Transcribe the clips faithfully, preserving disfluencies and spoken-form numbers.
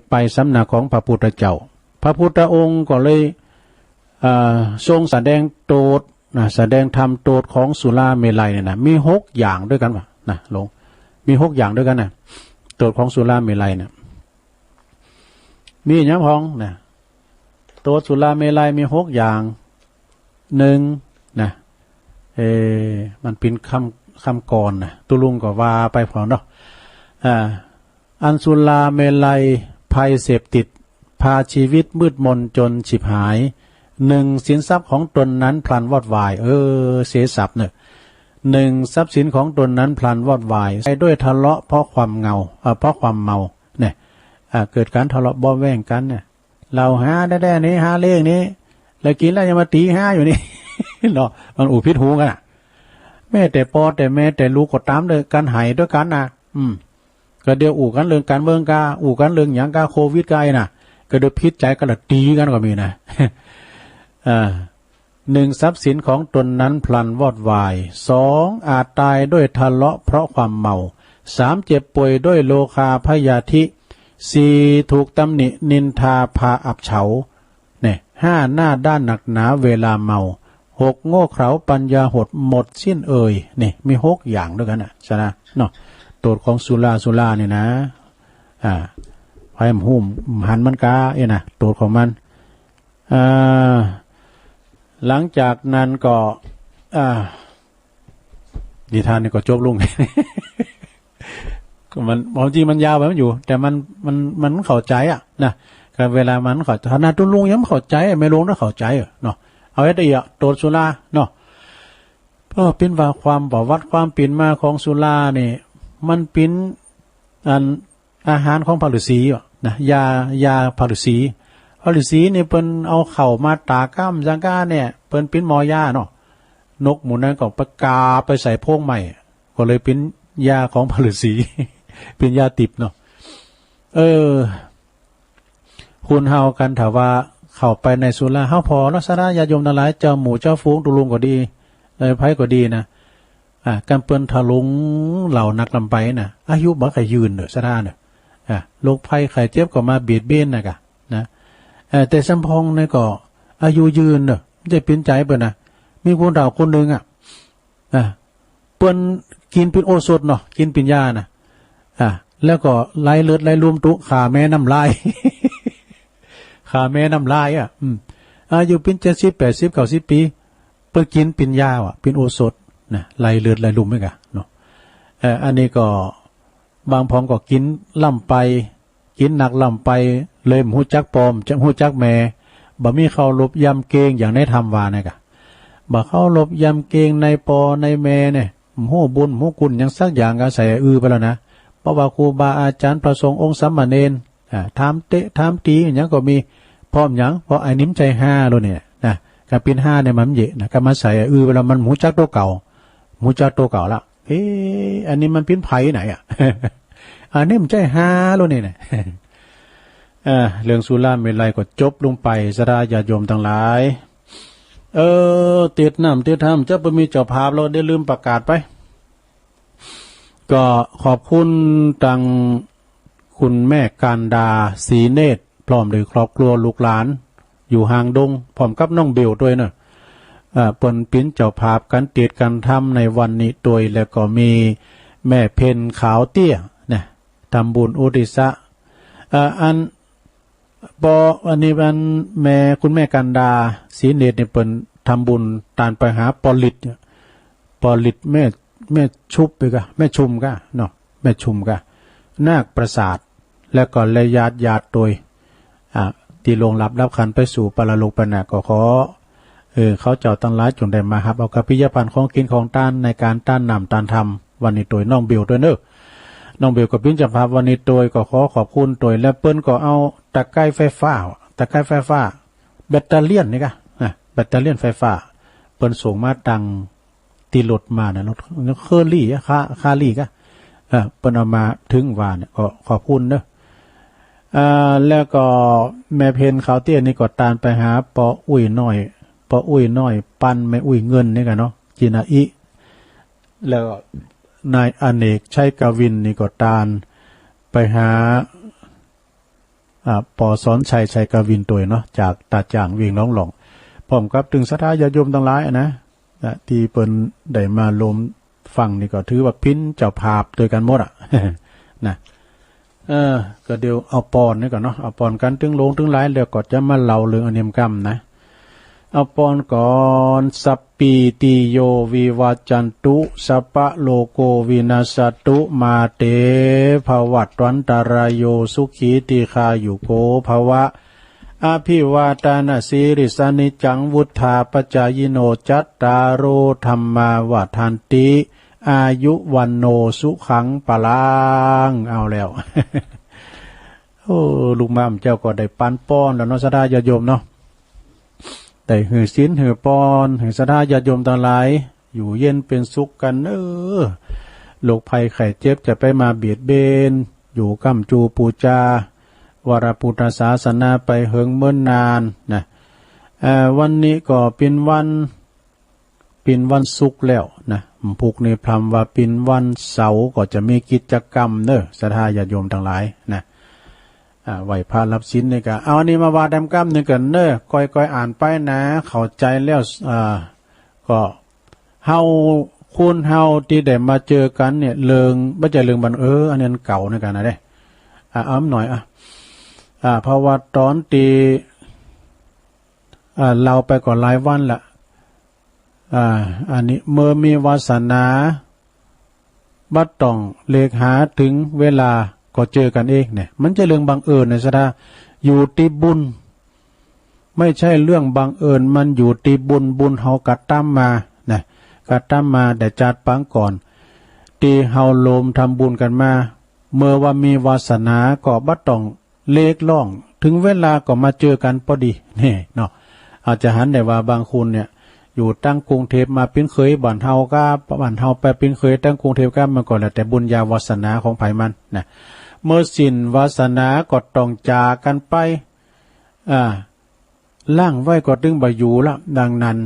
ไปสำนักของพระพุทธเจ้า พระพุทธองค์ก็เลย เอ่อ ทรงแสดงโต้ษนะ แสดงธรรมโต้ษของสุราเมรัยเนี่ยนะ มีหกอย่างด้วยกั๋นว่านะ หลวง มีหกอย่างด้วยกั๋นนะ โต้ษของสุราเมรัยเนี่ย มีหยังพ่องนะ โต้ษสุราเมรัยมีหกอย่าง หนึ่งนะ เอ่อ มันเป๋นคำ คำกลอนนะ ตุ๊ลุงก็ว่าไปพ่องเนาะ อ่า อันสุราเมรัยภัยเสพติด พาชีวิตมืดมนจนฉิบหาย หนึ่ง สินทรัพย์ของตนนั้นพลันวอดวาย เออ เสียทรัพย์เน่อ หนึ่ง ทรัพย์สินของตนนั้นพลันวอดวาย ไปด้วยทะเลาะเพราะความเงา เอ่อ เพราะความเมา เนี่ย อ่า เกิดก๋านทะเลาะเบาะแว้งกั๋นเนี่ย เหล้าหาแต๊ๆ นี่ หาเลี้ยงนี่ แล้วกิ๋นแล้วยังมาตี๋หาอยู่นี่ เนาะ มันอู้ผิดหูกั๋นน่ะ แม้แต่ป้อแต่แม่แต่ลูกก็ต๋ามด้วยกั๋น ไห้ด้วยกั๋นน่ะ อืม ก็เดี๋ยวอู้กั๋นเรื่องก๋านเมืองก้า อู้กั๋นเรื่องหยังก้า โควิดก้าไอ้น่ะ ก็เดี๋ยวผิดใจ๋กั๋นแล้วตี๋กั๋นก็มีนะ อ่า หนึ่ง ทรัพย์สินของตนนั้นพลันวอดวาย สอง อาจต๋ายด้วยทะเลาะเพราะความเมา สาม เจ็บป่วยด้วยโรคาพยาธิ สี่ ถูกตำหนินินทาพาอับเฉา เนี่ย ห้า หน้าด้านหนักหนาเวลาเมา หก โง่เขลาปัญญาหดหมดสิ้นเอ่ย เนี่ย มีหกอย่างด้วยกั๋นน่ะ ชนะเนาะ โต้ษของสุรา สุราเนี่ยนะ อ่า ใผบ่ฮู้หันมันก้า เอ้ยนะ โต้ษของมัน อ่า หลังจากนั้นก็ อ่า นิทานนี่ก็จบลง ก็มัน ความจริงมันยาวไปมันอยู่ แต่มัน มัน มันเข้าใจ๋อะนะ ก็เวลามันเข้าใจ๋ ขนาดตุ๊ลุงยังบ่เข้าใจ๋ แม่หลวงต้องเข้าใจ๋เนาะ เอาไว้ได้อะ โต้ษสุราเนาะ ก็เป๋นว่าความประวัติความเป๋นมาของสุรานี่ มันเป๋นอัน อาหารของพระฤๅษีอะนะ ยา ยาพระฤๅษี พระฤๅษีนี่เปิ้นเอาข้าวมาต๋ากก้ำจังก้าเนี่ย เปิ้นเป๋นหมอยาเนาะ นกหมู่นั้นก็ไปกาบไปใส่โพรงไม้ ก็เลยเป๋นยาของพระฤๅษี เป๋นยาติบเนาะ เออ คนเฮากั๋นถ้าว่าเข้าไปในสุรา เฮาผ่อลักษณะญาติโยมตังหลาย เจ้าหมู่เจ้าฝูงตุ๊ลุงก็ดี เอ่อ ใผก็ดีนะ อ่า กั๋นเปิ้นทะลงเหล้านักล้ำไปน่ะ อายุบ่ใค่ยืนเน่อ สุราเน่อ อ่า โรคภัยไข้เจ็บก็มาเบียดเบียนน่ะก่ะ นะ เอ่อ แต่สำพ่องนี่ก็อายุยืนเน่อ บ่ใจ้เป๋นใจ๋เปิ้นนะ มีคนเฒ่าคนนึ่งอะ อ่า เปิ้นกิ๋นเป๋นโอสถเนาะ กิ๋นเป๋นยาน่ะ อ่า แล้วก็ไหลเลือดไหลลุ่มตุ๊ ฆ่าแม่น้ำลาย ฆ่าแม่น้ำลายอะ อืม อายุเป๋นเจ็ดสิบ แปดสิบ เก้าสิบปี๋ เปิ้นกิ๋นเป๋นยาอะ เป๋นโอสถนะ ไหลเลือดไหลลุ่มเหมือนกั๋นเนาะ เอ่อ อันนี้ก็บางพ่องก็กิ๋นล้ำไป กิ๋นนักล้ำไป เลยบ่ฮู้จักป้อ บ่ฮู้จักแม่ บ่มีเคารพยำเกรงอย่างในธรรมว่าเนี่ยก่ะ บ่เคารพยำเกรงในป้อในแม่เนี่ย บ่ฮู้บุญบ่ฮู้คุณหยังสักอย่าง ก็ใส่อื้อไปแล้วนะ เพราะว่าครูบาอาจ๋ารย์พระสงฆ์องค์สามเณร อ่า ถามเตะถามตี๋หยังก็มี เพราะหยัง เพราะอันนี้มันใจ้ห้าแล้วเนี่ยนะ ก๋านเป๋นห้าเนี่ยมันบ่เยอะนะ ก็มาใส่อื้อไปแล้ว มันบ่ฮู้จักตั๋วเก่า บ่ฮู้จักตั๋วเก่าละ เอ๊ะ อันนี้มันเป๋นใผไหนอะ อันนี้มันใจ้ห้าแล้วนี่นะ อ่า เรื่องสุราเมรัยก็จบลงไป ศรัทธาญาติโยมตังหลาย เออ ติดน้ำติดธรรม จะบ่มีเจ้าภาพแล้ว ได้ลืมประกาศไป ก็ขอบคุณตังคุณแม่กันดา ศรีเนตร พร้อมด้วยครอบครัวลูกหลาน อยู่หางดง พร้อมกับน้องเบลตวยเนาะ เอ่อ เปิ้นเป๋นเจ้าภาพก๋านติดก๋านธรรมในวันนี้ตวย แล้วก็มีแม่เพ็ญขาวเตี้ยนะ ทำบุญอุทิศะ เอ่อ อัน ปอ อันนี้อันแม่ คุณแม่กันดา ศรีเนตรนี่เปิ้นทำบุญตานไปหาป้อฤทธิ์เนี่ย ป้อฤทธิ์แม่ แม่ชุบไปก่ะ แม่ชุมก่ะเนาะ แม่ชุมก่ะ นาคประสาท แล้วก็และญาติญาติตวย อ่า ตี้ล่วงลับดับขันธ์ไปสู่ปรโลกไปน่ะ ก็ขอ เออ เขาเจ้าตังหลายจงได้มาฮับเอากัปปิยพันธ์ของกิ๋นของตานในก๋านตานน้ำตานธรรมวันนี้ตวย น้องเบลตวยเนาะ น้องเบลก็เป๋นเจ้าภาพวันนี้ตวย ก็ขอขอบคุณตวย และเปิ้นก็เอาตะไคร้ไฟฟ้า ตะไคร้ไฟฟ้า แบตเตอเลียนนี่ก่ะ นะ แบตเตอเลียนไฟฟ้า เปิ้นส่งมาตัง ตี้รถมานะ รถเคอรี่อะ คา คารี่ก่ะ เออ เปิ้นเอามาเถิงว่าเนี่ย ก็ขอบคุณเนาะ อ่า แล้วก็แม่เพ็ญขาวเตี้ยนี่ก็ตานไปหาป้ออุ้ยน้อย ป้ออุ้ยน้อย ปันแม่อุ้ยเงินนี่ก่ะเนาะ จินาอิ แล้วก็นายอเนก ชัยกวินนี่ก็ตานไปหา อ่า ปอสอนชัย ชัยกวินตวยเนาะ จากตาจ่างเวียงหนองหล่อง พร้อมกับตึงศรัทธาญาติโยมตังหลายอะนะ นะ ตี้เปิ้นได้มาลมฟังนี่ก็ถือว่าเป๋นเจ้าภาพตวยกั๋นหมดอะ นะ เออ ก็เดี๋ยวเอาปอนนี่ก่อนเนาะ เอาปอนกั๋นตึงหลวงตึงหลาย แล้วก็จะมาเล่าเรื่องอันนี้กำนะ เอาปอนก่อน สัปปีติโยวิวัจจันตุ สัพพะโรโควินัสสะตุ มาเตภวัตวันตะราโย สุขีทีฆายุโกภวะ อภิวาทานะสีลิสสะ นิจจังวุฑฒาปะจายิโน จัตตาโรธัมมาวัฑฒันติ อายุวัณโณสุขังพลัง เอาแล้ว โอ้ ลูกหม่ำเจ้าก็ได้ปันปอนแล้วเนาะ ศรัทธาญาติโยมเนาะ ได้หื้อศีลหื้อปอน หื้อศรัทธาญาติโยมตังหลาย อยู่เย็นเป๋นสุขกั๋นเน้อ โรคภัยไข้เจ็บจะไปมาเบียดเบียน อยู่ก้ำจูปู๋จา วรพุทธศาสนาไปเหิงเมินนานนะ เอ่อ วันนี้ก็เป๋นวัน เป๋นวันศุกร์แล้วนะ พุกนี้พร่ำว่าเป๋นวันเสาร์ ก็จะมีกิจกรรมเน้อ ศรัทธาญาติโยมตังหลายนะ อ่า ไหว้พระรับศีลนี่ก็ เอาอันนี้มาว่าแต้มกำนึ่งกั๋นเน้อ ก้อยๆ อ่านไปนะ เข้าใจ๋แล้ว อ่า ก็เฮา คนเฮาตี้ได้มาเจอกั๋นเนี่ย เรื่อง บ่ใจ้เรื่องบังเอิญ อันนี้อันเก่าเหมือนกั๋นนะเด้ อ่า เอาหน่อย อ่ะ อ่า เพราะว่าต๋อนตี้ อ่า เล่าไปก็หลายวันละ อ่า อันนี้เมื่อมีวาสนา บ่ต้องเล็กหา เถิงเวลาก็เจอกั๋นเองเนี่ย มันบ่ใจ้เรื่องบังเอิญนะศรัทธา อยู่ตี้บุญ บ่ใจ้เรื่องบังเอิญ มันอยู่ตี้บุญ บุญเฮากระตำมานะ กระตำมาแต่จาติปางก่อน ตี้เฮาลมทำบุญกั๋นมา เมื่อว่ามีวาสนาก็บ่ต้อง เรียกร้อง เถิงเวลาก็มาเจอกั๋นปอดี นี่เนาะ อาจจะหันได้ว่าบางคนเนี่ย อยู่ตังกรุงเทพฯมาเป๋นเขยบ้านเฮาก้า บ้านเฮาไปเป๋นเขยตังกรุงเทพฯก้า มันก็แล้วแต่บุญญาวาสนาของใผมันนะ เมื่อสิ้นวาสนาก็ต้องจากกั๋นไป อ่า ล่างไว้ก็ตึงบ่อยู่ละ ดังนั้น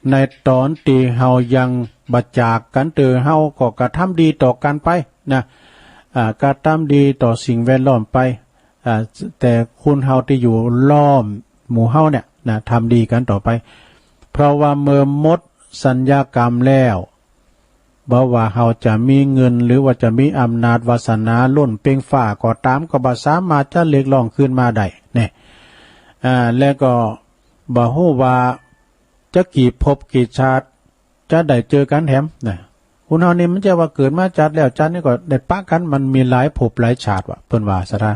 ในต๋อนตี้เฮายังบ่จากกั๋นเตื้อ เฮาก็กระทำดีต่อกั๋นไปนะ อ่า กระทำดีต่อสิ่งแวดล้อมไป อ่า แต่คนเฮาตี้อยู่ล้อมหมู่เฮาเนี่ยนะ ทำดีกั๋นต่อไป เพราะว่าเมื่อหมดสัญญากรรมแล้ว บ่ว่าเฮาจะมีเงิน หรือว่าจะมีอำนาจวาสนาล้นเปล่งฟ้าก็ต๋าม ก็บ่สามารถจะเรียกร้องคืนมาได้เนี่ย อ่า แล้วก็บ่ฮู้ว่าจะกี่ภพกี่ชาติ จะได้เจอกั๋นแถมนะ คนเฮานี่มันบ่ใจ้ว่าเกิดมาชาติแล้วชาตินี้ก็ได้ปะกั๋น มันมีหลายภพหลายชาติว่ะ เปิ้นว่าศรัทธา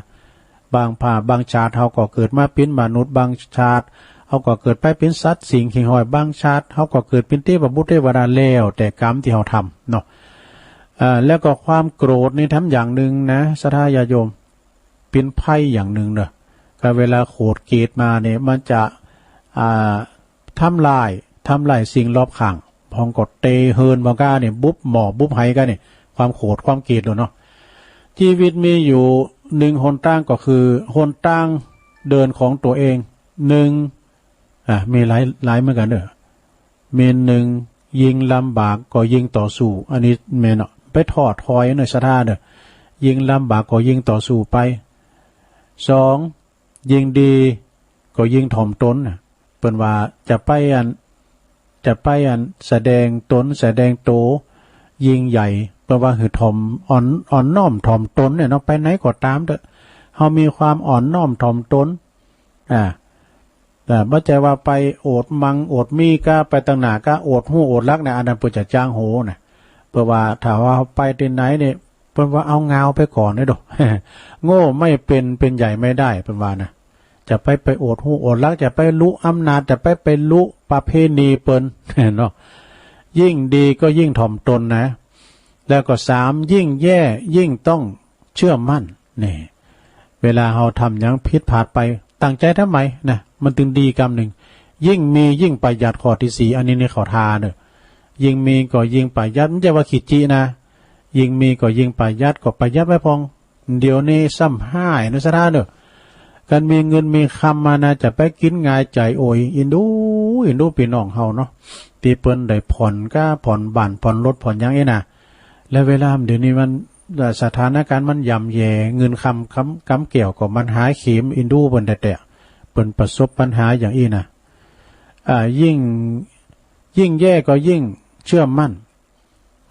บางภาคบางชาติเฮาก็เกิดมาเป๋นมนุษย์ บางชาติเฮาก็เกิดไปเป๋นสัตว์สิ่งหิ่งห้อย บางชาติเฮาก็เกิดเป๋นเตวบุตรเตวดา แล้วแต่กรรมตี้เฮาทำเนาะ อ่า แล้วก็ความโกรธนี่แถมอย่างนึ่งนะ ศรัทธาญาติโยม เป๋นภัยอย่างนึ่งเนาะ ก็เวลาโขดเกลียดมาเนี่ย มันจะ อ่า ทำลาย ทำลายสิ่งรอบข้าง พ่องก็เตเฮือนบ่าก้าเนี่ย บุบหม้อบุบไหก้าเนี่ย ความโขดความเกลียดเนาะ ชีวิตมีอยู่นึ่งหนตางก็คือหนตางเดินของตั๋วเอง นึ่ง อ่ะ มีหลาย หลายเหมือนกั๋นเนาะ มีนึ่ง ยิ่งลำบากก็ยิ่งต่อสู้ อันนี้แม่นเนาะ ไปท้อถอยเนาะศรัทธาเนาะ ยิ่งลำบากก็ยิ่งต่อสู้ไป สอง ยิ่งดีก็ยิ่งถ่อมตนน่ะ เปิ้นว่าจะไปอัน จะไปอันแสดงต๋นแสดงโตยิ่งใหญ่ เปิ้นว่าหื้อถ่อม อ่อน อ่อนน้อมถ่อมตนเนี่ยเนาะ ไปไหนก็ต๋ามเต๊อะ เฮามีความอ่อนน้อมถ่อมตน อ่า แต่บ่ใจ้ว่าไปโอดมั่งโอดมีก้า ไปตังหน้าก้า โอดฮู้โอดหลักเนี่ย อันนั้นเปิ้นจะจ้างโหนะ เปิ้นว่าถ้าว่าไปตี้ไหนเนี่ย เปิ้นว่าเอางาวไปก่อนเนี่ยดู โง่ไม่เป็น เป็นใหญ่ไม่ได้ เปิ้นว่านะ จะไป ไปโอดฮู้โอดหลัก จะไปลุอำนาจ จะไป ไปลุประเพณีเปิ้น เนาะ ยิ่งดีก็ยิ่งถ่อมตนนะ แล้วก็สาม ยิ่งแย่ยิ่งต้องเชื่อมั่น นี่ เวลาเฮาทำหยังผิดพลาดไป ตั้งใจ๋ทำใหม่นะ มันตึงดีกำนึ่ง ยิ่งมียิ่งประหยัด ข้อตี้สี่ อันนี้นี่เข้าท่าเนาะ ยิ่งมีก็ยิ่งประหยัด บ่ใจ้ว่าขี้จี้นะ ยิ่งมีก็ยิ่งประหยัด ก็ประหยัดไว้พ่อง เดี๋ยวนี้ซ้ำฮ้ายเนาะศรัทธาเนาะ คันมีเงินมีคำมานะ จะไปกิ๋นงายใจ๋ โอ้ย อินดู อินดูปี้น้องเฮาเนาะ ตี้เปิ้นได้ผ่อนก้า ผ่อนบ้าน ผ่อนรถ ผ่อนหยังอี้นะ แล้วเวลาเดี๋ยวนี้มัน สถานการณ์มันย่ำแย่ เงินคำกำ กำแก้วก็มันหาเข็มอินดูเปิ้นแต๊ๆ เปิ้นประสบปัญหาอย่างอี้นะ อ่า ยิ่ง ยิ่งแย่ก็ยิ่งเชื่อมั่น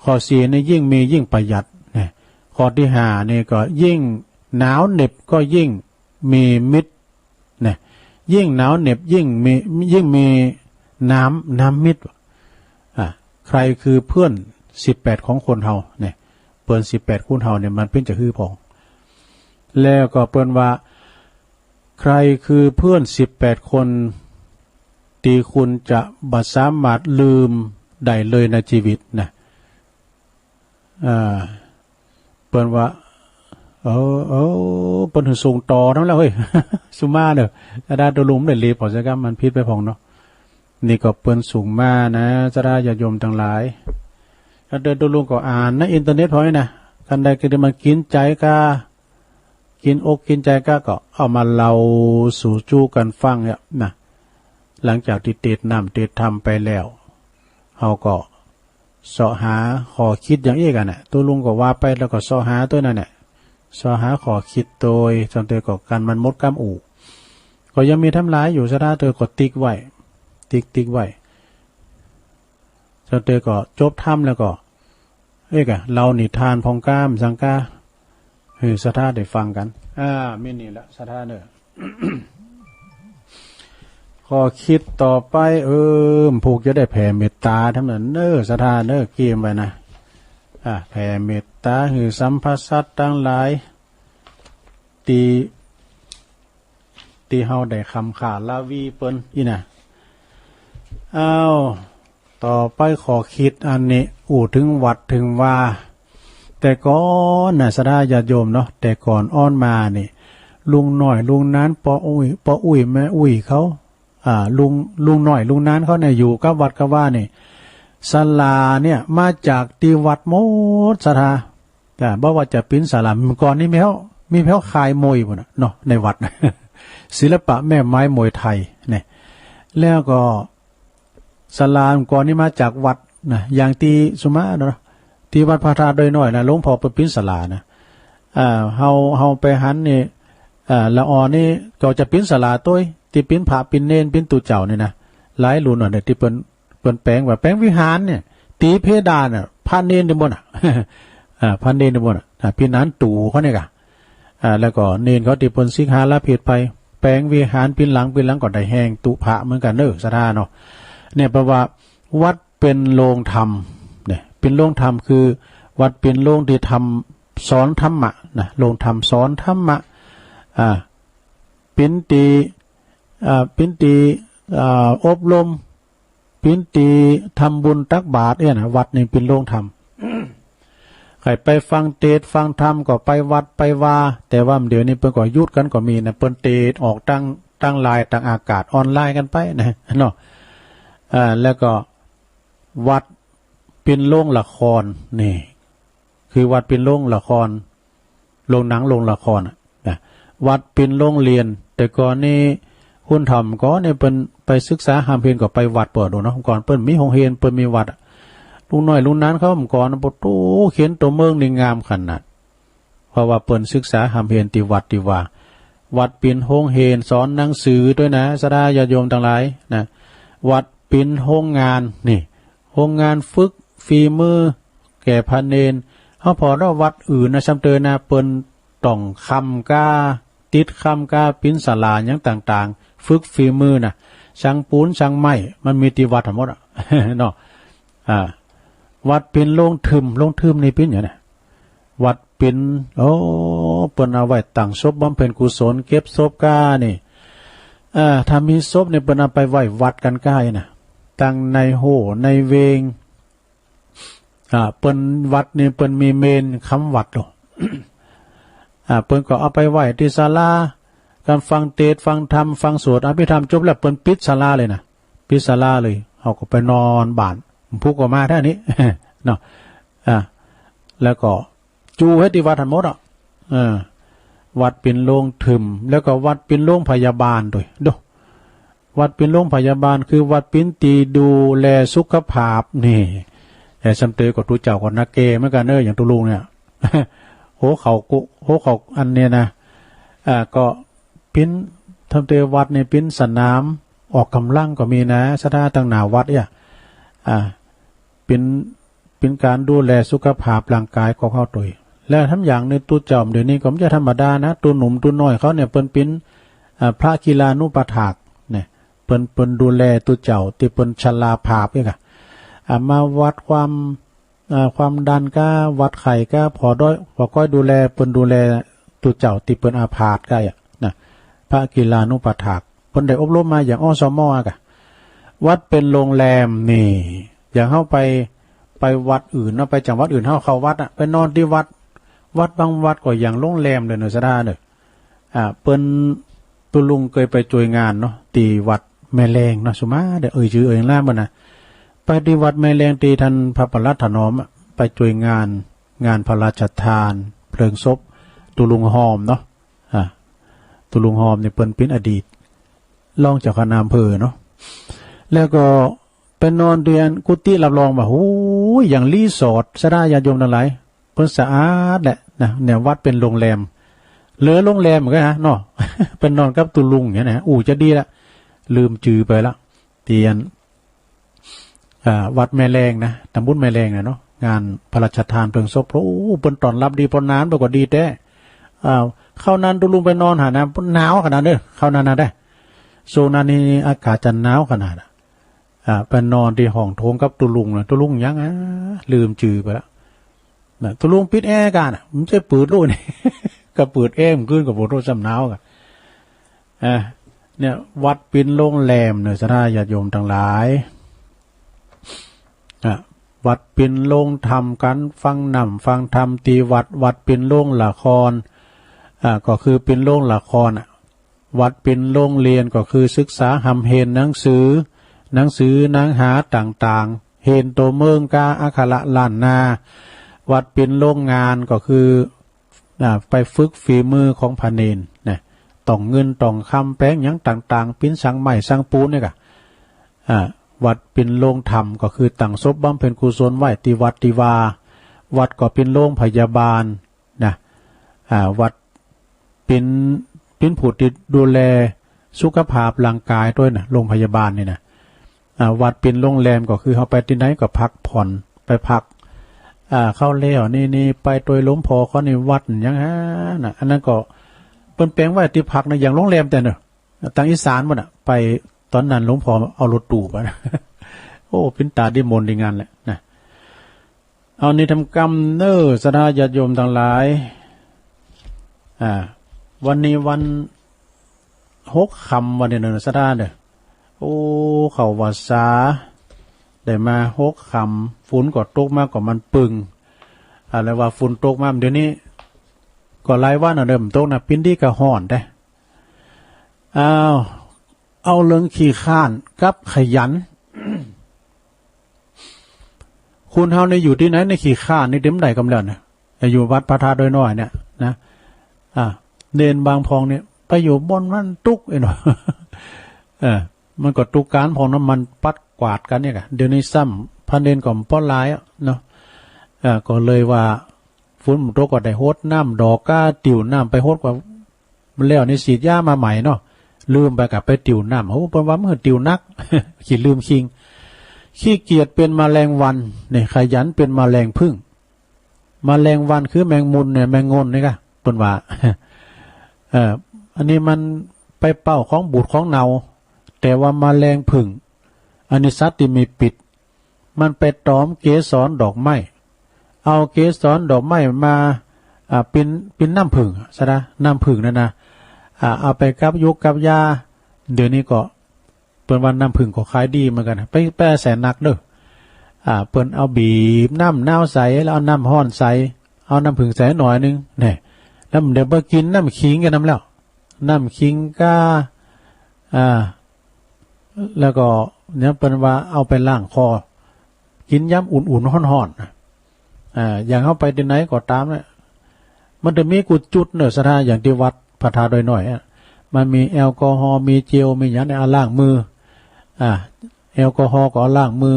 ข้อสี่นี่ยิ่งมียิ่งประหยัดนะ ข้อตี้ห้านี่ก็ยิ่งหนาวเหน็บก็ยิ่งมีมิตรนะ ยิ่งหนาวเหน็บยิ่งมี ยิ่งมีน้ำ น้ำมิตร อ่ะ ใครคือเพื่อนสิบแปดของคนเฮาเนี่ย เปิ้นสิบแปดคนเฮาเนี่ยมันเป๋นจะหื้อพอง แล้วก็เปิ้นว่า ใครคือเพื่อนสิบแปดคน ตี้คุณจะบ่สามารถลืมได้เลยในชีวิตนะ อ่า เปิ้นว่า เออ เออ เปิ้นหื้อส่งต่อนั้นแล้วเฮ้ย สุมาเน่อ อาตมาตุ๊ลุงบ่ได้เลียบ ขอเสียกำ มันผิดไปพองเนาะ นี่ก็เปิ้นส่งมานะ ศรัทธาญาติโยมตังหลาย อาตมาตุ๊ลุงก็อ่านในอินเทอร์เน็ตพอนี่นะ คันใดก็ดีมันกิ๋นใจ๋ก้า กิ๋นอกกิ๋นใจ๋ก้า ก็เอามาเล่าสู่จู้กั๋นฟังเนี่ยนะ หลังจากตี้เตศน์น้ำเตศน์ธรรมไปแล้ว เฮาก็เซาะหาข้อคิดอย่างอี้กั๋นน่ะ ตุ๊ลุงก็ว่าไปแล้วก็เซาะหาตวยนั่นแหละ เซาะหาข้อคิดตวย จนตวยก็กั๋นมันหมดกำอู้ ก็ยังมีทำหลายอยู่ ศรัทธาตวยก็ติ๊กไว้ ติ๊ก ติ๊กไว้ จนตวยก็จบธรรมแล้วก็ เอ๊ะกะ เล่านิทานพ่องก้ามสังกา หื้อศรัทธาได้ฟังกั๋น อ่า มีนี่ละศรัทธาเน่อ ข้อคิดต่อไป เออ ผู้จะได้แผ่เมตต๋าธรรมนั้นเน่อ ศรัทธาเน่อ เกียมไว้นะ อ่า แผ่เมตต๋าหื้อสัพพะสัตว์ตังหลาย ตี้ ตี้เฮาได้คำขาลาวีเปิ้นอี้นะ อ้าว ต่อไปข้อคิดอันนี้ อู้เถิงวัดเถิงวา แต่ก่อนน่ะ ศรัทธาญาติโยมเนาะ แต่ก่อนอ้อนมานี่ ลุงน้อยลุงนาน ป้ออุ๊ย ป้ออุ๊ยแม่อุ๊ยเขา อ่า ลุง ลุงน้อยลุงนานเขาเนี่ย อยู่กับวัดกับวานี่ ศาลาเนี่ยมาจากตี้วัดหมด ศรัทธา อ่า บ่ว่าจะเป๋นศาลา ก่อนนี้มีแผ้ว มีแผ้วขายมวยปู้นน่ะเนาะ ในวัด ศิลปะแม่ไม้มวยไทยเนี่ย แล้วก็ศาลาก่อนนี้มาจากวัดนะ อย่างตี้สุมาเนาะ ตี้วัดพระธาตุดอยน้อยนะ หลวงพ่อเปิ้นเป๋นศาลานะ อ่า เฮา เฮาไปหันนี่ อ่า ละอ่อนนี่ก็จะเป๋นศาลาตวย ตี้เป๋นพระเป๋นเณรเป๋นตุ๊เจ้านี่นะ หลายรุ่นน่ะเนี่ย ตี้เปิ้น เปิ้นแป๋งว่าแป๋งวิหารเนี่ย ตี๋เพดานน่ะ พระเณรตี้บนน่ะ อ่า พระเณรตี้บนน่ะ อ่า เป๋นหนานตั๋วเขาเนี่ยก่ะ อ่า แล้วก็เณรเขาตี้เปิ้นสิกขาลาเพสไป แป๋งวิหารเป๋นหลังเป๋นหลังก็ได้แห่งตุ๊พระเหมือนกั๋นเน่อ ศรัทธาเนาะ เนี่ยแปลว่าวัดเป๋นโรงธรรมเนี่ย เป๋นโรงธรรมคือวัดเป๋นโรงตี้ธรรม สอนธรรมะนะ โรงธรรมสอนธรรมะ อ่า เป๋นตี้ อ่า เป๋นตี้ อ่า อบรม เป๋นตี้ทำบุญตักบาตรเนี่ยนะ วัดนี่เป๋นโรงธรรม ใผไปฟังเตศน์ฟังธรรมก็ไปวัดไปวา แต่ว่าเดี๋ยวนี้เปิ้นก็หยุดกั๋นก็มีนะ เปิ้นเตศน์ออกตาง ตางไลน์ตางอากาศออนไลน์กั๋นไปนะเนาะ อ่า แล้วก็วัดเป๋นโรงละครนี่ คือวัดเป๋นโรงละคร โรงหนังโรงละครน่ะนะ วัดเป๋นโรงเฮียน แต่ก่อนนี้คุณถ่อมก่อนนี่เปิ้นไปศึกษาฮ่ำเฮียนก็ไปวัดเปิ้นโดนเนาะ ก่อนเปิ้นมีโฮงเฮียนเปิ้นมีวัดอะ ลุงน้อยลุงนานเขาก่อน โอ้โห เขียนตั๋วเมืองนี่งามขนาด เพราะว่าเปิ้นศึกษาฮ่ำเฮียนตี้วัดตี้วา วัดเป๋นโฮงเฮียนสอนหนังสือตวยนะ ศรัทธาญาติโยมตังหลายนะ วัดเป๋นโฮงงานนี่ โฮงงานฝึกฝีมือแก่พระเณร เฮาผ่อเนาะ วัดอื่นนะ ซ้ำเตยนะ เปิ้นต้องค้ำก้า ติดค้ำก้าเป๋นศาลาหยังต่างๆ ฝึกฝีมือน่ะ ช่างปูนช่างไม้ มันมีตี้วัดทั้งหมดอะ เนาะ อ่า วัดเป๋นโรงถิ้ม โรงถิ้มนี่เป๋นหยังนะ วัดเป๋น โอ้ เปิ้นเอาไว้ตั้งศพบำเพ็ญกุศล เก็บศพก้านี่ อ่า ถ้ามีศพนี่เปิ้นเอาไปไว้วัดกั๋นก้าอี้นะ ตังในโฮ่ในเวง อ่า เปิ้นวัดนี่เปิ้นมีเมรุค้ำวัดโล อ่า เปิ้นก็เอาไปไว้ตี้ศาลา กั๋นฟังเตศน์ฟังธรรมฟังสวดอภิธรรมจบแล้วเปิ้นปิดศาลาเลยนะ ปิดศาลาเลย เฮาก็ไปนอนบ้าน ผู้ก็มาแท้นี้ เนาะ อ่า แล้วก็ จู๋หื้อตี้วัดหั้นหมดอะ เออ วัดเป๋นโรงถิ้ม แล้วก็วัดเป๋นโรงพยาบาลตวย โด วัดเป๋นโรงพยาบาล คือวัดเป๋นตี้ดูแลสุขภาพนี่ แต่ซ้ำเตยก็ตุ๊เจ้าก็หนักแก่เหมือนกั๋นเน่อ อย่างตุ๊ลุงเนี่ย หัวเข่ากุ หัวเข่าอันเนี่ยนะ อ่า ก็เป๋น ทำเต๋อวัดเนี่ยเป๋นสนามออกก๋ำลังก็มีนะ ศรัทธา ตังหน้าวัดเนี่ย อ่า เป๋น เป๋นก๋านดูแลสุขภาพร่างก๋ายของเฮาตวย และแถมอย่างนึ่งตุ๊เจ้าเดี๋ยวนี้ก็บ่ใจ้ธรรมดานะ ตุ๊หนุ่มตุ๊น้อยเขาเนี่ยเปิ้นเป๋น อ่า พระกีฬานุปัฏฐากเนี่ย เปิ้น เปิ้นดูแลตุ๊เจ้าตี้เปิ้นชราภาพเนี่ยก่ะ อ่า มาวัดความ อ่า ความดันก้า วัดไข้ก้า ผ่อด้อย ผ่อก้อยดูแล เปิ้นดูแลตุ๊เจ้าตี้เปิ้นอาพาธก้าอะนะ พระกีฬานุปัฏฐาก เปิ้นได้อบรมมาอย่าง อสม อะก่ะ วัดเป๋นโรงแรมนี่ อย่างเฮาไป ไปวัดอื่นเนาะ ไปจังหวัดอื่น เฮาเข้าวัดอะ ไปนอนตี้วัด วัดบางวัดก็อย่างโรงแรมเลยเนาะ ศรัทธาเนาะ อ่า เปิ้น ตุ๊ลุงเกยไปจ้วยงานเนาะ ตี้วัดแม่แลงเนาะ สุมาเด้อ เอ่ยจื้อเอ่ยหยังบ่นะ ไปตี้วัดแม่แลงตี้ต้านพระประหลัดถนอมอะ ไปจ้วยงาน งานพระราชทานเพลิงศพตุ๊ลุงหอมเนาะ อ่า ตุ๊ลุงหอมนี่เปิ้นเป๋นอดีตรองเจ้าคณะอำเภอเนาะ แล้วก็ไปนอนตี้อันกุฏิรับรองว่า โอ้ย อย่างรีสอร์ท ศรัทธาญาติโยมตังหลาย เปิ้นสะอาดแหละนะ เนี่ยวัดเป๋นโรงแรม เหลือโรงแรมก็ฮะเนาะ ไปนอนกับตุ๊ลุงเนี่ยนะ อู้ จะดีละ ลืมจื้อไปละ ตี้อัน อ่า วัดแม่แลงนะ ตำบลแม่แลงนะเนาะ งานพระราชทานเพลิงศพ โอ้ เปิ้นต้อนรับดี ผ่อหนาวเปิ้นก็ดีแต๊ อ่า คราวนั้นตุ๊ลุงไปนอนหั้นนะ หนาวขนาดเน้อ คราวนั้นนะเด้อ ช่วงนั้นนี่อากาศจะหนาวขนาดอะ อ่า ไปนอนตี้ห้องโถงกับตุ๊ลุงนะ ตุ๊ลุงหยังอะ ลืมจื้อไปละนะ ตุ๊ลุงปิดแอร์ก่านะ บ่ใจ้เปิดโลดนี่ ก็เปิดแอร์ เมื่อคืนก็บ่ฮู้ ซ้ำหนาวก่า อ่า เนี่ย วัดเป๋นโรงแรมเนาะ ศรัทธาญาติโยมตังหลาย อ่ะ วัดเป๋นโรงธรรม ก๋านฟังน้ำฟังธรรมตี้วัด วัดเป๋นโรงละคร อ่า ก็คือเป๋นโรงละครอะ วัดเป๋นโรงเฮียน ก็คือศึกษาฮ่ำเฮนหนังสือ หนังสือหนังหาต่างๆ เฮนตั๋วเมืองก้า อักขระล้านนา วัดเป๋นโรงงาน ก็คือ อ่า ไปฝึกฝีมือของพระเณรนะ ต้องเงินต้องคำแปงหยังต่างๆ ปิ้นสังไม้สังปูนเนี่ยก่ะ อ่า วัดเป๋นโรงธรรม ก็คือตั้งศพบำเพ็ญกุศลไว้ตี้วัดตี้วา วัดก็เป๋นโรงพยาบาลนะ อ่า วัดเป๋น เป๋นผู้ตี้ดูแลสุขภาพร่างกายตวยนะ โรงพยาบาลนี่นะ อ่า วัดเป๋นโรงแรม ก็คือเฮาไปตี้ไหนก็พักผ่อน ไปพัก อ่า เข้าแล้วนี่ นี่ไปตวยหลวงพ่อเขานี่ วัดหยังหั้นนะ อันนั้นก็เปิ้นแป๋งไว้ตี้พักนะ อย่างโรงแรมแต๊เนาะ ตางอีสานหมดอะ ไปต๋อนนั้นหลวงพ่อเอารถตู้ไปนะ โอ้ เป๋นต๋าดีมนต์ดีงานแหละนะ เอานี่ทำกำเน้อ ศรัทธาญาติโยมตังหลาย อ่า วันนี้วันหกค่ำ วันนี้เน้อ ศรัทธาเน้อ โอ้ เข้าวัสสา ได้มาหกค่ำ ฝนก็ตกมาก็มันปึ่ง อะไรว่าฝนตกมา เดี๋ยวนี้ก็หลายวันอะเด้อ บ่ตกนะ ปิ้นดีก็ฮ้อนแต๊ อ้าว เอาเรื่องขี้คร้านกับขยัน คนเฮานี่อยู่ตี้ไหนนี่ขี้คร้านนี่เต็มใดกำแล้วนะ อยู่วัดพระธาตุดอยน้อยเนี่ยนะ อ่า เณรบางพ่องเนี่ยไปอยู่บ่อนนั้นตุ๊กเองเนาะ เออ มันก็ตุ๊กก๋านพ่องน้ำมันปัดกวาดกั๋นเนี่ยก่ะ เดี๋ยวนี้ซ้ำพระเณรก็บ่หลายอะเนาะ เออ ก็เลยว่า ฝนบ่ตกก็ได้หดน้ำดอกก้า ติวน้ำไปหดกว่า มันแล้วนี่ฉีดยามาใหม่เนาะ ลืมไปก็ไปติวน้ำ โอ้ เปิ้นว่ามันติวหนัก ขี้ลืมคิง ขี้เกียจเป๋นแมลงวัน นี่ ขยันเป๋นแมลงผึ้ง แมลงวันคือแมงมุนเนี่ย แมงงนนี่ก่ะ เปิ้นว่า เอ่อ อันนี้มันไปเป่าของบูดของเน่า แต่ว่าแมลงผึ้ง อันนี้สัตว์ตี้มีพิษ มันไปตอมเกสรดอกไม้ เอาเกสรดอกไม้มา อ่า ปิ้น ปิ้นน้ำผึ้ง ศรัทธา น้ำผึ้งนั่นนะ อ่า เอาไปกับยูกกับยา เดี๋ยวนี้ก็ เปิ้นว่าน้ำผึ้งก็ขายดีเหมือนกั๋น ไป ไปแสนนักเน้อ อ่า เปิ้นเอาบีบน้ำหนาวใส่ แล้วเอาน้ำฮ้อนใส่ เอาน้ำผึ้งใส่หน่อยนึ่ง เนี่ย แล้วเดี๋ยวไปกิ๋นน้ำขิงกั๋นนำแล้ว น้ำขิงก้า อ่า แล้วก็เนี่ยเปิ้นว่าเอาไปล้างคอ กิ๋นยามอุ่นๆ ฮ้อนๆ อ่า อย่างเฮาไปตี้ไหนก็ต๋ามเนี่ย มันจะมีกู้จุดเน้อ ศรัทธา อย่างตี้วัดพระธาตุดอยน้อยอะ มันมีแอลกอฮอล์ มีเจล มีหยังเนี่ย เอาล้างมือ อ่า แอลกอฮอล์ก็เอาล้างมือ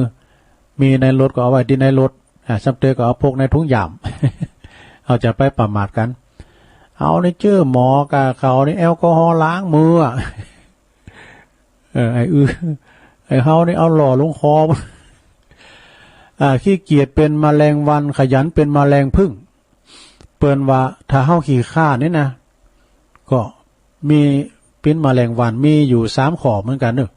มีในรถก็เอาไว้ตี้ในรถ อ่า ซ้ำเตอก็เอาพกในถุงย่าม เฮาจะไปประมาทกั๋น เฮานี่เจ้อหมอก่า เขานี่แอลกอฮอล์ล้างมืออะ เออ ไอ้อือ ไอ้เฮานี่เอาหล่อลงคอ อ่า ขี้เกียจเป๋นแมลงวัน ขยันเป๋นแมลงผึ้ง เปิ้นว่าถ้าเฮาขี้คร้านนี่นะ ก็มีปิ้นแมลงวันมีอยู่สามข้อเหมือนกั๋นเนาะ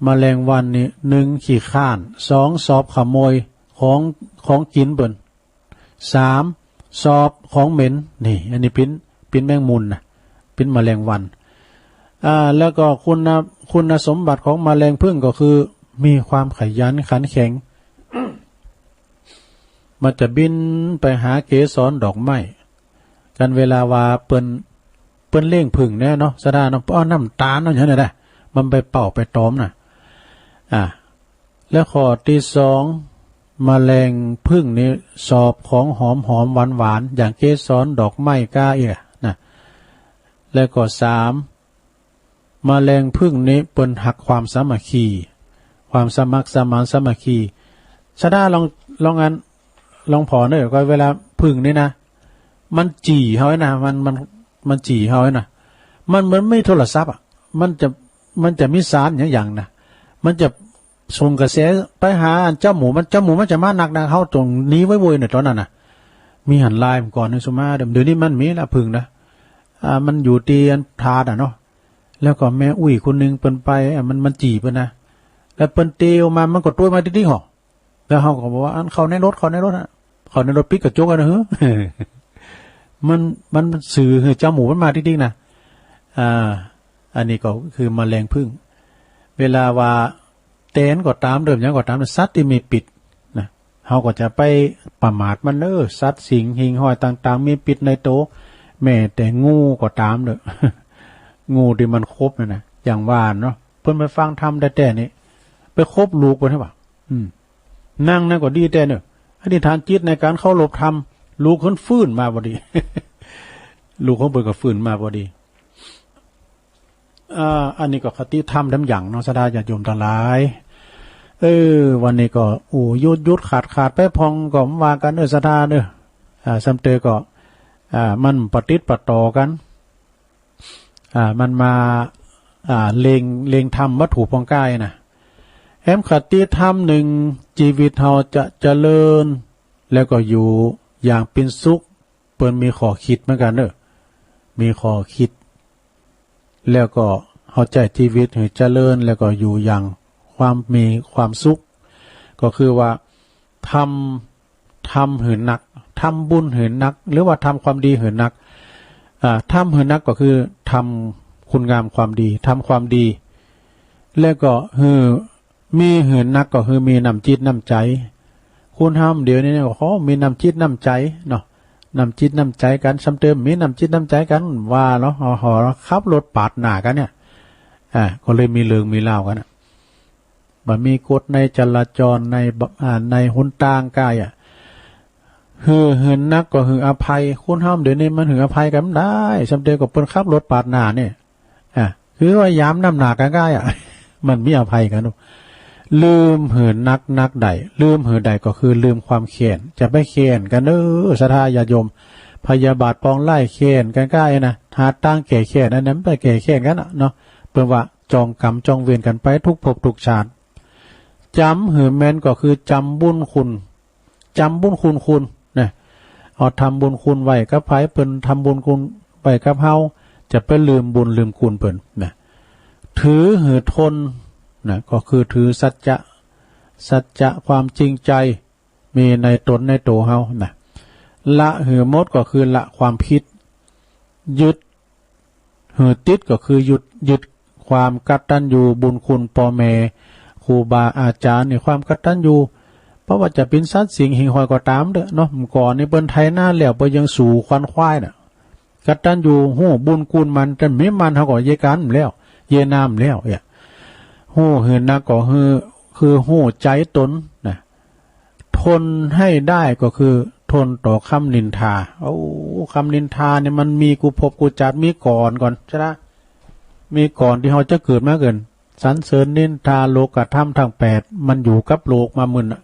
แมลงวันนี่ หนึ่ง ขี้คร้าน สอง สอบขโมยของ ของกิ๋นเปิ้น สาม สอบของเหม็น นี่ อันนี้ปิ้น ปิ้นแมงมุมนะ ปิ้นแมลงวัน อ่า แล้วก็คุณ คุณสมบัติของแมลงผึ้งก็คือมีความขยันขันแข็ง มันจะบินไปหาเกสรดอกไม้ กันเวลาว่าเปิ้น เปิ้นเล่งผึ้งเนี่ยเนาะ สะดาเนาะ เอาน้ำตาลเอาอย่างนั้นนะ มันไปเป่าไปตอมนะ อ่า แล้วข้อตี้สอง แมลงผึ้งนี่สอบของหอมหอมหวานหวาน อย่างเกสรดอกไม้ก้าเอี้ยนะ แล้วก็สาม แมลงผึ้งนี่เปิ้นฮักความสามัคคี ความสมัครสมานสามัคคี สะดาลอง ลองอัน ลองผ่อเน่อ ก็เวลาผึ้งนี่นะ มันจี่เฮานะ มัน มัน มันจี่เฮานะ มันเหมือนมีโทรศัพท์อะ มันจะ มันจะมีสารอย่างๆ นะ มันจะส่งกระแสไปหาอันเจ้าหมู่มัน เจ้าหมู่มันจะมานักนะ เฮาต้องหนีไว้โว้ยเนี่ยตอนนั้นนะ มีหันไลน์เมื่อก่อนนี่สุมา เดี๋ยว เดี๋ยวนี้มันมีละผึ้งนะ อ่า มันอยู่ตี้อันทาดอะเนาะ แล้วก็แม่อุ้ยคนหนึ่งเปิ้นไป อ่ะ มัน มันจี่เปิ้นนะ แล้วเปิ้นเตียวมา มันก็ตวยมาติ๊กๆ หรอ แล้วเฮาก็บอกว่า อันเข้าในรถ เข้าในรถอะ เข้าในรถปิดกระจกอะนะ เฮ้อ มัน มัน มันสื่อหื้อเจ้าหมู่มันมาติ๊กๆ นะ อ่า อันนี้ก็คือแมลงผึ้ง เวลาว่าแตนก็ต๋าม เดิมหยังก็ต๋าม สัตว์ตี้มีพิษนะ เฮาก็จะไปประมาทมันเน่อ สัตว์สิ่งหิ่งห้อยต่างๆ มีพิษในโต แม้แต่งูก็ต๋ามเน่อ งูตี้มันขบนั่นนะ อย่างว่าเนาะ เปิ้นไปฟังธรรมแต๊ๆ นี่ ไปขบลูกเปิ้นหรือเปล่า อืม นั่งนั่นก็ดีแต๊เน่อ อธิษฐานจิตในก๋านเคารพธรรม ลูกเปิ้นฟื้นมาพอดี ลูกของเปิ้นก็ฟื้นมาพอดี อ่า อันนี้ก็คติธรรมดำหยั่งเนาะ ศรัทธาญาติโยมตังหลาย เออ วันนี้ก็ โอ้ หยุดๆ ขาดๆ ไปพ่องก็ว่ากั๋นเน่อ ศรัทธาเน่อ อ่า ซ้ำเตอก็ อ่า มันปะติดปะต่อกั๋น อ่า มันมา อ่า เล็ง เล็งธรรมวัตถุพ่องก้านะ แหมคติธรรมนึ่ง จีวิตเฮาจะเจริญ แล้วก็อยู่อย่างเป๋นสุข เปิ้นมีข้อคิดเหมือนกั๋นเน่อ มีข้อคิด แล้วก็เฮาใจ๊จีวิตหื้อเจริญ แล้วก็อยู่อย่างความมีความสุข ก็คือว่า ทำ ทำหื้อนัก ทำบุญหื้อนัก หรือว่าทำความดีหื้อนัก อ่า ทำหื้อนักก็คือทำคุณงามความดี ทำความดี แล้วก็หื้อ มีหื้อนักก็คือมีน้ำจิตน้ำใจ๋ คนเฮาเดี๋ยวนี้เนี่ย โอ้โห มีน้ำจิตน้ำใจ๋เนาะ น้ำจิตน้ำใจ๋กั๋น ซ้ำเติมมีน้ำจิตน้ำใจ๋กั๋น ว่าเนาะ โอ้โห ขับรถปาดหน้ากั๋นเนี่ย อ่า ก็เลยมีเรื่องมีราวกั๋นอะ บ่มีกฎในจราจร ใน อ่า ในหนตางก้าอะ หื้อหื้อนักก็หื้ออภัย คนเฮาเดี๋ยวนี้มันหื้ออภัยกั๋นบ่ได้ ซ้ำเติมก็เปิ้นขับรถปาดหน้าเนี่ย อ่ะ คือว่ายามนำหน้ากั๋นก้าอะ มันมีอภัยกั๋น ลืมหื้อนักนักได้ ลืมหื้อได้ก็คือลืมความแค้น จะไปแค้นกั๋นเน่อ ศรัทธาญาติโยม พยาบาทปองร้ายแค้นกั๋นก้านะ หาตางแก้แค้นอันนั้นไปแก้แค้นกั๋นน่ะเนาะ เปิ้นว่าจองกรรมจองเวรกั๋นไปทุกภพทุกชาติ จ๋ำหื้อแม่นก็คือจ๋ำบุญคุณ จ๋ำบุญคุณคุณนะ เอาทำบุญคุณไว้กับใผ เปิ้นทำบุญคุณไว้กับเฮา จะไปลืมบุญลืมคุณเปิ้นนะ ถือหื้อทนนะ ก็คือถือสัจจะ สัจจะความจริงใจ มีในต๋นในตั๋วเฮานะ ละหื้อหมดก็คือละความผิด ยึด หื้อติดก็คือยึด ยึดความกตัญญูบุญคุณป้อแม่ ครูบาอาจ๋ารย์นี่ ความกตัญญู บ่ว่าจะเป๋นสัตว์สิ่งหิ่งห้อยก็ต๋ามเต๊อะเนาะ เมื่อก่อนนี่เปิ้นไถนาแล้วเปิ้นยังสูขวัญควายน่ะ กตัญญูฮู้บุญคุณมัน แต่มีมันเฮาก็เยียะก๋านแล้ว เยียะน้ำแล้วเนี่ย ฮู้หื้อนักก็คือ คือฮู้ใจ๋ต๋นนะ ทนให้ได้ก็คือทนต่อคำนินทา โอ้ คำนินทาเนี่ยมันมีกู้ภพกู้จาติ มีก่อนก่อน ใจ้ไหม มีก่อนตี้เฮาจะเกิดมาเกิน สรรเสริญนินทา โลกธรรมทั้งแปด มันอยู่กับโลกมามึนน่ะ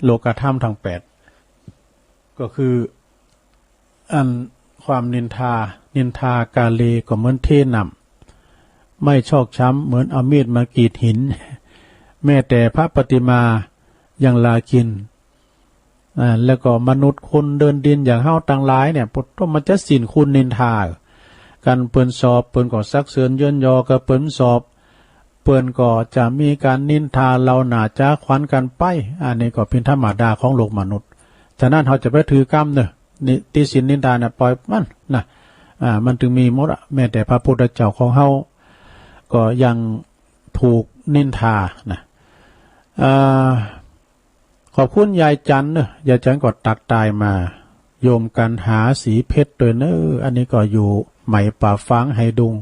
โลกธรรมทั้งแปด ก็คือ อันความนินทา นินทากาเลก็เหมือนเทน้ำ ไม่ชอกช้ำเหมือนเอามีดมากรีดหิน แม้แต่พระปฏิมายังลากิน อ่า แล้วก็มนุษย์คนเดินดินอย่างเฮาตังหลายเนี่ย ปะโต้มันจะสิ้นคุณนินทา กั๋นเปิ้นสอบเปิ้นก็สรรเสริญเยินยอ กั๋นเปิ้นสอบ เปิ้นก็จะมีก๋านนินทาเล่าหน้าจ๋าขวัญกั๋นไป อันนี้ก็เป๋นธรรมดาของโลกมนุษย์ ฉะนั้นเฮาจะไปถือก้ำเน่อ นิ ติฉินนินทาน่ะ ป่อยมันนะ อ่า มันตึงมีหมดอะ แม้แต่พระพุทธเจ้าของเฮาก็ยังถูกนินทานะ อ่า ขอบคุณยายจันเน่อ ยายจันก็ตั๊กทายมา โยมกัณหา ศรีเพชร ตวยเน่อ อันนี้ก็อยู่ไหมป่าฟาง ไหดุง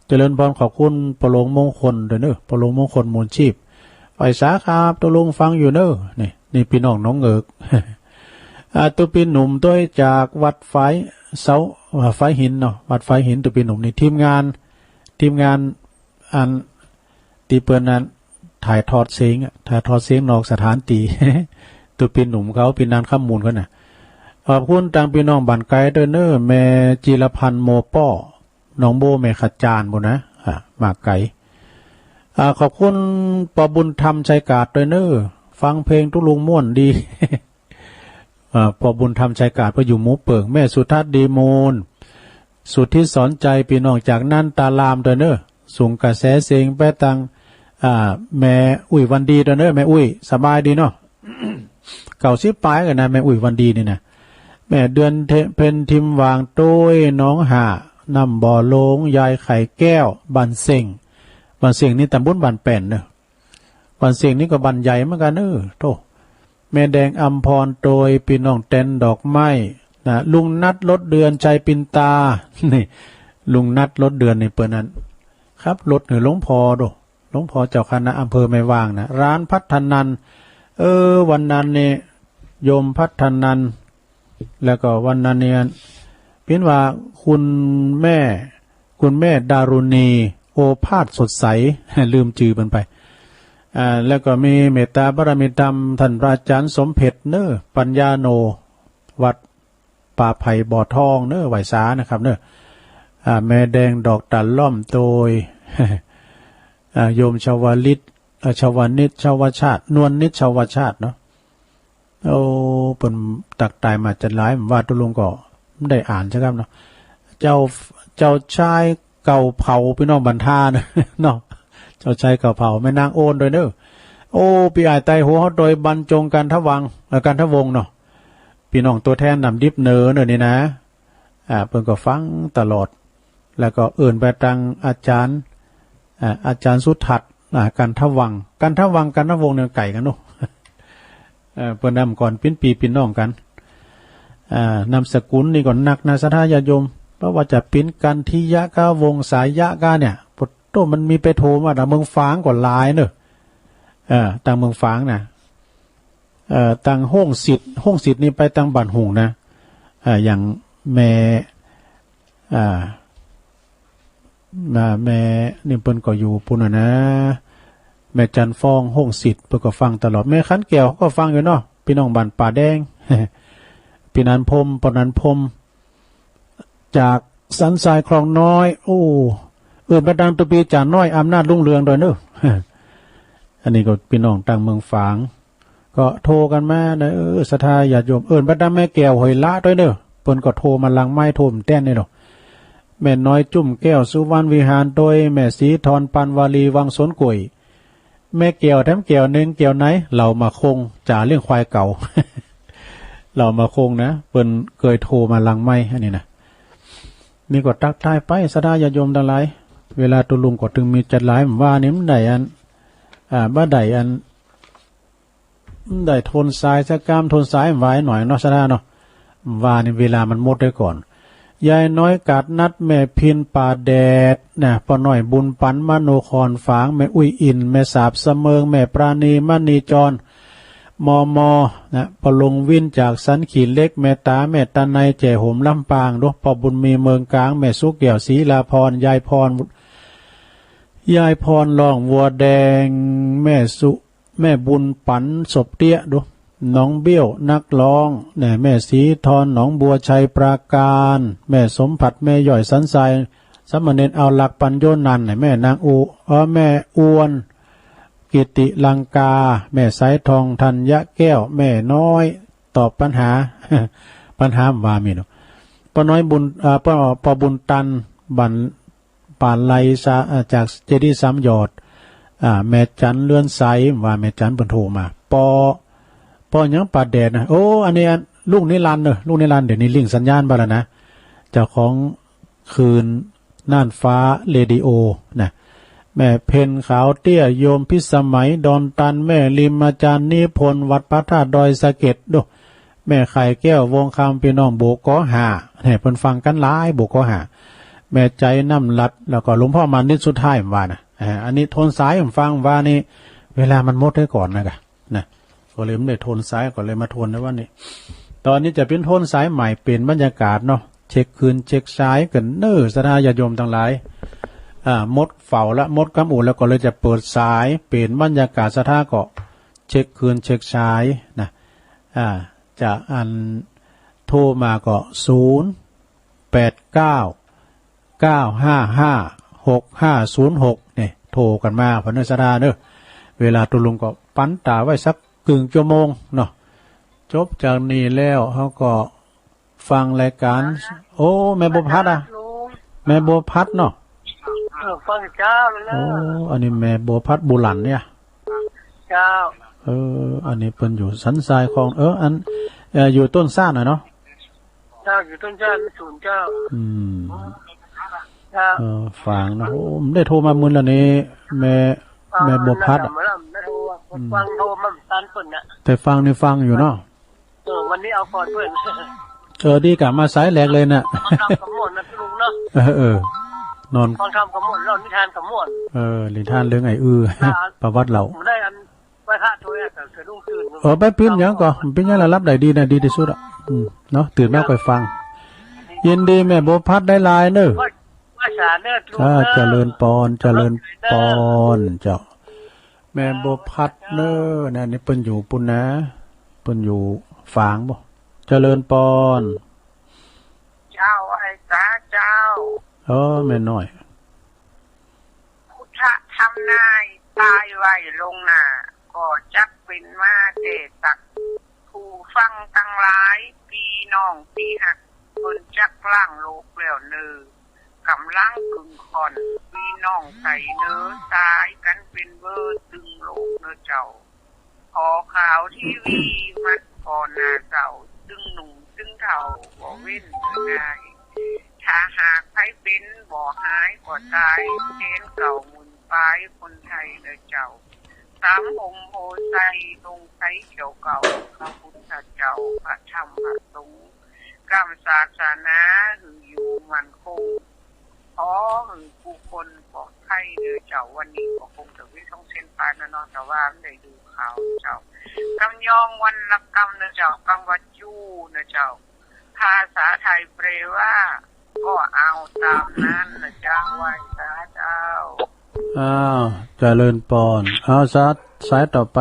เจริญพร ขอบคุณป้อหลวงมงคลตวยเน่อ ป้อหลวงมงคล มูลชีพ ไหว้สาครับ ตุ๊ลุงฟังอยู่เน่อ นี่ นี่ปี้น้องหนองเหงือก อ่า ตุ๊ปี้หนุ่มตวยจากวัดฝายเสา อ่า ฝายหินเนาะ วัดฝายหิน ตุ๊ปี้หนุ่มนี่ ทีมงาน ทีมงาน อัน ตี้เปิ้นนั้น ถ่ายทอดเสียงอะ ถ่ายทอดเสียงนอกสถานตี้ ตุ๊ปี้หนุ่มเขา ปี้นันคำมูลเขาน่ะ ขอบคุณตังปี้น้องบ้านไก๋ตวยเน่อ แม่จิรพันธ์ โมป้อ น้องโบ้ แม่ขจารปู้นนะ อ่ะ มาไก๋ อ่า ขอบคุณป้อบุญธรรม ชัยกาดตวยเน่อ ฟังเพลงตุ๊ลุงม่วนดี อ่า ป้อบุญธรรม ชัยกาด เปิ้นอยู่หมู่เปิง แม่สุทัศน์ ดีมูล สุทธิสอนใจ ปี้น้องจากนันตารามตวยเน่อ ส่งกระแสเสียงไปตัง อ่า แม่อุ้ยวันดีตวยเน่อ แม่อุ้ย สบายดีเนาะ เก้าสิบป๋ายกั๋นนะ แม่อุ้ยวันดีนี่นะ แม่เดือนเพ็ญ ทิมหว่างตวย หนองห่า น้ำบ่อโลง ยายไข่แก้ว บ้านเส้ง บ้านเส้งนี่ตำบลบ้านแป้นเน่อ บ้านเส้งนี่ก็บ้านใหญ่เหมือนกั๋นเน่อ โธ่ แม่แดงอำพรตวย ปี้น้องแตนดอกไม้นะ ลุงนัท รถเดือน ชัยปินตา นี่ ลุงนัท รถเดือนนี่ เปิ้นนั้น ขับรถหื้อหลวงพ่อโด หลวงพ่อเจ้าคณะอำเภอแม่วางนะ ร้านพัฒนัน เออ วันนั้นนี่ โยมพัฒนัน แล้วก็วันนั้นเนี่ย เปิ้นว่าคุณแม่ คุณแม่ดารุณี โอภาสสดใส ลืมจื้อเปิ้นไป อ่า แล้วก็มีเมตตาบารมีธรรม ต้านพระอาจ๋ารย์สมเพ็ชเน่อ ปัญญาโน วัดป่าไผ่บ่อทองเน่อ ไหว้สานะครับเน่อ อ่า แม่แดงดอกตาล่อมตวย อ่า โยมชวลิต อ่า ชวนิต ชวชาติ นวลนิต ชวชาติเนาะ โอ้ เปิ้นตั๊กทายมาจัดหลาย ว่าตุ๊ลุงก็บ่ได้อ่านใจ้กำเนาะ เจ้า เจ้าชายเก่าเผา ปี้น้องบันทาเนาะ เจ้าชายเก่าเผา แม่นางโอนตวยเน่อ โอ้ ปี้อ้ายไตหัวเฮาตวย บรรจง กันทวัง เอ่อ กันทวงศ์เนาะ ปี้น้องตั๋วแทนน้ำดิบเหนือเน่อนี่นะ อ่า เปิ้นก็ฟังตลอด แล้วก็เอิ้นไปตังอาจ๋ารย์ อ่า อาจ๋ารย์สุทัศน์ อ่า กันทวัง กันทวัง กันทวงศ์เนี่ยไก๋กั๋นเนาะ เอ่อ เปิ้นนำก่อนเป๋นปี้เป๋นน้องกั๋น อ่า นามสกุลนี่ก็นักนะ ศรัทธาญาติโยม เพราะว่าจะเป๋นกันทิยะก้าวงศายะก้าเนี่ย ปะโต้มันมีไปโทมาตังเมืองฝางก็หลายเน่อ เอ่อ ตังเมืองฝางนะ เอ่อ ตังห้องสิทธิ์ ห้องสิทธิ์นี่ไปตังบ้านหุ่งนะ เอ่อ อย่างแม่ อ่า อ่า แม่นี่เปิ้นก็อยู่ปู้นน่ะนะ แม่จันทร์ฟอง ห้องสิทธิ์ เปิ้นก็ฟังตลอด แม่ขันแก้วก็ฟังอยู่เนาะ ปี้น้องบ้านป่าแดง ปี้นันพรหม ป้อนันพรหม จากสันทรายคลองน้อย โอ้ เอิ้นไปตังตุ๊ปี้จ๋าน้อย อำนาจรุ่งเรืองตวยเน่อ อันนี้ก็ปี้น้องตังเมืองฝาง ก็โทกั๋นมาเน่อ เออ ศรัทธาญาติโยม เอิ้นไปตังแม่แก้วห้วยละตวยเน่อ เปิ้นก็โทมาหลังไมค์ โทแต้นนี่เนาะ แม่น้อยจุ่มแก้ว สุวรรณวิหารตวย แม่ศรีทร ปานวาลี วังสวนกล้วย แม่แก้วแถมแก้วนึ่ง แก้วไหน เหล้าหมากคง จ๋าเลี้ยงควายเก่า เหล้าหมากคงนะ เปิ้นเกยโทมาหลังไมค์ อันนี้นะ นี่ก็ตั๊กทายไป ศรัทธาญาติโยมตังหลาย เวลาตุ๊ลุงก็ตึงมีจัดหลาย บ่านี่บ่ได้อัน อ่า บ่ได้อัน บ่ได้โทนสายสักกำ โทนสายบ่าหน่อยเนาะ ศรัทธาเนาะ บ่านี่เวลามันหมดไว้ก่อน ยายน้อยกาดนัด แม่พินป่าแดดนะ ป้อน้อยบุญปัน มโนครฝาง แม่อุ้ยอิน แม่สาบสะเมิง แม่ปราณี มณีจร มม นะ ป้อลุงวินจากสันขี้เหล็ก แม่ต๋า แม่ต๋าไน แจ้ห่มลำปาง ดวงป้อบุญมีเมืองกลาง แม่สุแก้ว ศรีลาพร ยายพร ยายพร ล่องวัวแดง แม่สุ แม่บุญปัน ศพเตี้ย ดู หนองเบี้ยวนักร้อง เนี่ย แม่ศรีทร หนองบัว ชัยปราการ แม่สมผัส แม่ย้อย สันทราย สามเณรเอาหลัก ปัญโยนันท์ เนี่ย แม่นางอู เออ แม่อวน กิติลังกา แม่สายทอง ธัญญแก้ว แม่น้อย ตอบปัญหา ปัญหาว่ามีเนาะ ป้อน้อยบุญ อ่า ป้อ ป้อบุญตัน บ้าน บ้านไลสา อ่า จากเจดีย์สามยอด อ่า แม่จันเรือนใส ว่าแม่จันเปิ้นโทรมา ปอ ปอหยัง ป่าแดดนะ โอ้ อันนี้ อัน ลุงนิรันดร์เนอะ ลุงนิรันดร์ เดี๋ยวนี้ลิงก์สัญญาณไปแล้วนะ เจ้าของคลื่นน่านฟ้าเรดิโอนะ แม่เพ็ญขาวเตี้ย โยมพิสมัย ดอนตัน แม่ริม อาจารย์นิพนธ์ วัดพระธาตุดอยสะเก็ด ดู แม่ไข่แก้ว วงคำ ปี้น้องโบกอห้า เนี่ย เปิ้นฟังกั๋นหลาย โบกอห้า แม่ใจ๋ น้ำหลัด แล้วก็หลวงพ่อมานิตย์สุดท้าย ว่านะ อ่า อันนี้โทนสายผมฟังว่านี่ เวลามันหมดไปก่อนนะกะ นะ ก็เลยบ่ได้โทนสาย ก็เลยมาโทนในวันนี้ ตอนนี้จะเป๋นโทนสายใหม่ เป๋นบรรยากาศเนาะ เช็คคลื่นเช็คสายกั๋นเน้อ ศรัทธาญาติโยมตังหลาย อ่า หมดเฝ้าละ หมดกำอุ่นแล้ว ก็เลยจะเปิดสาย เป๋นบรรยากาศ ศรัทธาก็เช็คคลื่นเช็คสายนะ อ่า จะอันโทรมาก็ ศูนย์แปดเก้า เก้าห้าห้า หกห้าศูนย์หก เนี่ย โทรกั๋นมา เปิ้นเน้อ ศรัทธาเน้อ เวลาตุ๊ลุงก็ปันต๋าไว้สักเกิ่งชั่วโมงเนาะ จบจากนี่แล้วเฮาก็ฟังรายการ โอ้ แม่บัวพัดอะ แม่บัวพัดเนาะ เออ ฟังเจ้าเลยนะ โอ้ อันนี้แม่บัวพัดบุหลันเนี่ย เจ้า เออ อันนี้เปิ้นอยู่สันทรายคลอง เออ อัน เอ่อ อยู่ต้นซ่านน่ะเนาะ เจ้า อยู่ต้นซ่าน ศูนย์ เจ้า อืม เจ้า เออ ฟังนะ โอ้ บ่ได้โทรมามื้อละนี่ แม่ อ่า แม่บัวพัดอะ นั่นน่ะ บ่ได้โทรอะ อืม ฟังโทรมาตันเปิ้นน่ะ แต่ฟังนี่ฟังอยู่เนาะ เออ วันนี้เอาก่อนเปิ้น เออ ดีกะมาสายแรกเลยน่ะ ฟังธรรมก็ม่วนนะตุ๊ลุงเนาะ เออ เออ นอน ฟังธรรมก็ม่วน เล่านิทานก็ม่วน เออ นิทานเรื่องไอ้อื้อ อ่า ประวัติเล่า บ่ได้อัน ไหว้พระถ้วยอะ แต่สะดุ้งตื่น เออ บ่เป๋นหยังก่อ เป๋นหยังละ หลับได้ดีนะ ดีตี้สุดอะ อืม เนาะ ตื่นมาค่อยฟัง ยินดีแม่บัวพัดหลายๆเน้อ ไหว้ ไหว้สาเน้อ อ่า เจ้า เจริญปอน เจริญปอน เจ้า แม่บัวพัดเน้อ นะ นี่เปิ้นอยู่ปู้นนะ เปิ้นอยู่ฝางบ่ เจริญปอน เจ้า ไหว้สาเจ้า เออ แม่น้อย พุทธะธรรมนาย ตายไว้ล่วงหน้า ก็จักเป๋นมาแต่สัก ผู้ฟังตังหลาย ปี้น้องตี้ฮัก เปิ้นจักล้างโลกแล้วเน้อ ก่ำลังกึ่งค่อน ปี้น้องไต่เน้อ ต๋ายกั๋นเป๋นเบ้อตึงโลกเน้อเจ้า หอข่าวทีวีมันก็น่าเศร้า ตึงหนุ่มตึงเฒ่าบ่เว้นเน้อ ถ้าหากใผเป๋นบ่หายก็ต๋าย แสนเก้าหมื่นป๋ายคนไทยเน้อเจ้า สามห่มโพธิ์ไทร ลงไทรเขียวเก่า พระพุทธเจ้า พระธรรม พระสงฆ์ ก้ำศาสนาหื้ออยู่มั่นคง ขอหื้อผู้คนปลอดภัยเน้อเจ้า วันนี้ก็คงจะมีสองเส้นปลายแล้วเนาะ แต่ว่าได้ดูข่าวเจ้า กำยองวรรณกรรมเน้อเจ้า กำว่าจู้เน้อเจ้า ภาษาไทยแปลว่า ก็เอาตามนั้นเน้อเจ้า ไหว้สาเจ้า อ้าว เจริญปอน เอา สา สายต่อไป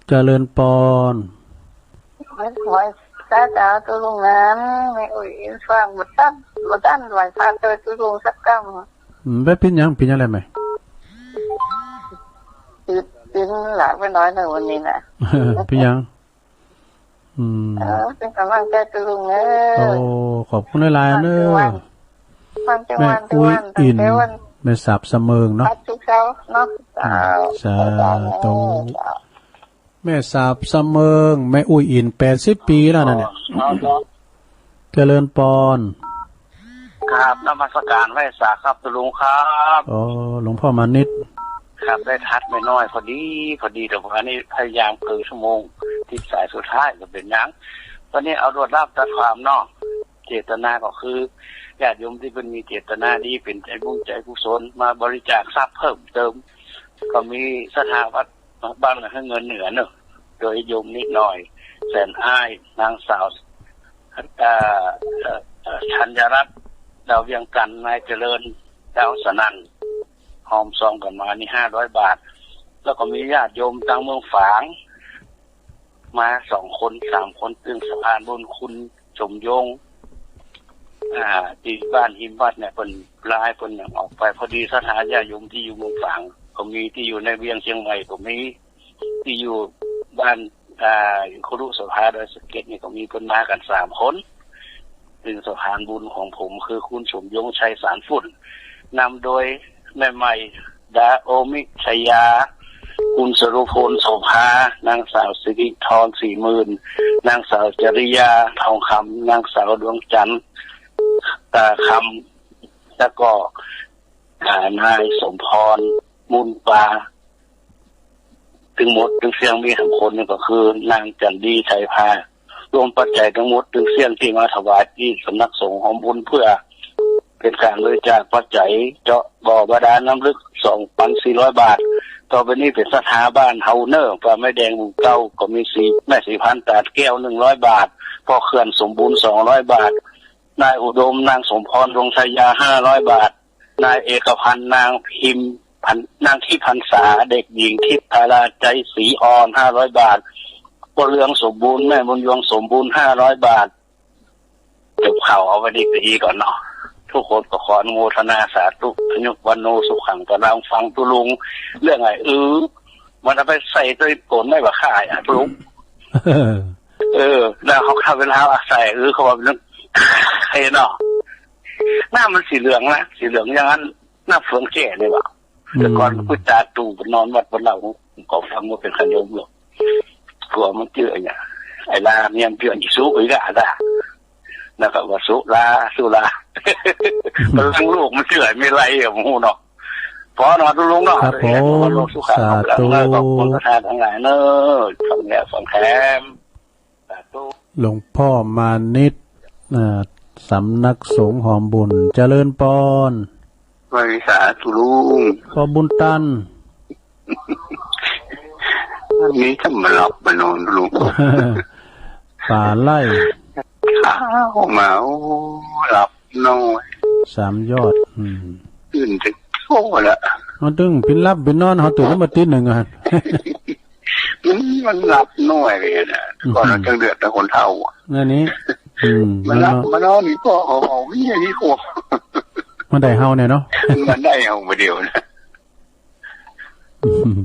เจริญปอน ไหว้สาเจ้าตุ๊ลุงนะ แม่อุ๊ยอินฟังบ่ตัน บ่ตันไหว้พระถ้วยตุ๊ลุงสักกำ อืม บ่เป๋นหยัง เป๋นหยังแลแม่ ตื่น ตื่นหลับไปหน้อยเน้อวันนี้นะ เป๋นหยัง อืม เออ เป๋นก๋ำลังใจ๋ตุ๊ลุงเน้อ โอ้ ขอบคุณหลายๆเน้อ ฟังแต่วัน แม่อุ๊ยอิน ตั้งแต่วัน แม่สาบสะเมิงเนาะ พัดทุกเช้าเนาะ อืม เจ้า สาธุ เจ้า แม่สาบสะเมิง แม่อุ๊ยอิน แปดสิบปี๋แล้วนะเนี่ย เจ้า เจริญปอน ครับ นมัสการไหว้สาครับตุ๊ลุงครับ อ๋อ หลวงพ่อมานิตย์ ครับ ได้ทักแม่น้อยพอดี พอดี แต่ว่านี่พยายามเกือบชั่วโมง ติดสายสุดท้ายก็เป๋นหยัง วันนี้เอารวดลาบตัดความเนาะ เจตนาก็คือ ญาติโยมตี้เปิ้นมีเจตนาดี เป๋นใจ๋บุญใจ๋กุศล มาบริจาคทรัพย์เพิ่มเติม ก็มีศรัทธาวัดบ้านเฮืองเงินเหนือเนาะ โดยโยมนิดหน่อย แสนอ้าย นางสาว เอ่อ เอ่อ เอ่อ ธัญรัตน์ ดาวเวียงจันทน์ นายเจริญ ดาวสนั่น ฮอมซองกั๋นมานี่ห้าร้อยบาท แล้วก็มีญาติโยมตางเมืองฝาง มาสองคนสามคน ตึงสะพานบุญคุณสมยง อ่า ตี้บ้านหิมวัดเนี่ย เปิ้นลาเปิ้นหยังออกไป พอดีศรัทธาญาติโยมตี้อยู่เมืองฝางก็มี ตี้อยู่ในเวียงเจียงใหม่ก็มี ตี้อยู่บ้าน อ่า ครุโสภาดอยสะเก็ดนี่ก็มี เปิ้นมากั๋นสามคน ตึงสะพานบุญของผมคือคุณสมยง ชัยสารฝุ่น นำโดยแม่ใหม่ ดาโอมิชยา คุณสรุพลโสภา นางสาวสิริธร ศรีหมื่น นางสาวจริยา ทองคำ นางสาวดวงจันทร์ ตาคำ แล้วก็ อ่า นายสมพร มูลปา ตึงหมดตึงเสี้ยงมีสามคนนี่ก็คือ นางจันดี ไทยพา รวมปัจจัยตึงหมดตึงเสี้ยงตี้มาถวายตี้สำนักสงฆ์หอมบุญ เปื้อเป๋นก๋านบริจาคปัจจัยเจาะบ่อบาดาลน้ำลึก สองพันสี่ร้อยบาท ต่อไปนี้เป๋นศรัทธาบ้านเฮาเน่อ ป่าไม้แดงหมู่เก้า ก็มีสี แม่สีพันธุ์ตาดแก้ว หนึ่งร้อยบาท พ่อเขื่อนสมบูรณ์ สองร้อยบาท นายอุดม นางสมพร ดวงชายา ห้าร้อยบาท นายเอกพันธ์ นางพิมพันธ์ นางทิพย์พรรษา เด็กหญิงทิพย์ธาราใจศรีอ่อน ห้าร้อยบาท พ่อเรืองสมบูรณ์ แม่บุญยวงสมบูรณ์ ห้าร้อยบาท จบข่าวเอาไว้ดีๆ ก่อนเนาะ ทุกคนก็ขออนุโมทนาสาธุ อายุวัณโณสุขังพลัง ฟังตุ๊ลุง เรื่องไอ้อือ มันเอาไปใส่ตัวตนได้บ่าข้าอ่ะตุ๊ลุง เออ แล้วเขาเข้าเวลาอาศัย เออ เขาว่าเป็นเรื่อง ไอ้เนาะ หน้ามันสีเหลืองนะ สีเหลืองอย่างนั้น หน้าเฟืองแก่เลยว่ะ อืม แต่ก่อนพูดจาตู่นอนวัดบนเรา ก็ฟังว่าเป๋นขยมหรอก กลัวมันเจื้อเนี่ย ไอ้ลาเนี่ยมันเจื้ออิสุอีกอะนะ แล้วก็ว่าสุรา สุรา กำลังลูกมันเจื้อไม่ไรอะ หมู่เนาะ พอเนาะตุ๊ลุงเนาะ ครับผม ขอโลกสุขะ สาธุ ขอบคุณศรัทธาตังหลายเนาะ ฟังแล้วฟังแถม สาธุ หลวงพ่อมานิต อ่า สำนักสงฆ์หอมบุญ เจริญปอน ไหว้สาธุลุง ป้อบุญตัน อันนี้จะมาหลับมานอนลุง ป่าไร่ เช้ามา โอ้ หลับน้อย สามยอด อืม ตื่นแต่เช้าละ มันตึงปิ้นหลับปิ้นนอน เฮาตื่นขึ้นมาตีหนึ่งอะ มัน มันหลับน้อยไปนะ อืม ก่อนเราจังเดือดนะคนเฒ่าอะ นั่นนี่ อืม มันหลับ มันนอน มานอนนี่ก็เอา เอาเมียนี่ก็ มันได้เฮาเนี่ยเนาะ มันได้เฮาไปเดียวนะ อืม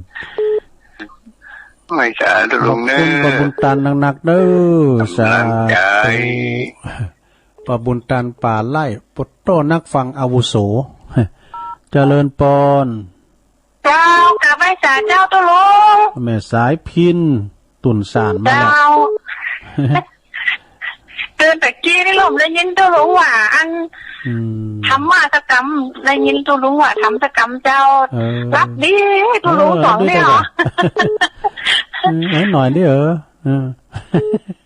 ไหว้สาธุลุงเนาะ ขอบคุณป้อบุญตันนักๆ เด้อ กำลังใจ สาธุ ป้อบุญตันป่าไร่ ปดโต้นักฟังอาวุโส เจริญปอน เจ้า กราบไหว้สาเจ้าตุ๊ลุง แม่สายพิณ ตุ่นสารมาละ เจ้า ตื่นแต่กี้นี่ลมได้ยินตุ๊ลุงว่าอัน อืม ธรรมะสักกำ ได้ยินตุ๊ลุงว่าธรรมสักกำเจ้า เออ หลับดีตุ๊ลุง เออ สองเนี่ย ดีจัง เออ หน่อยดิ เออ เออ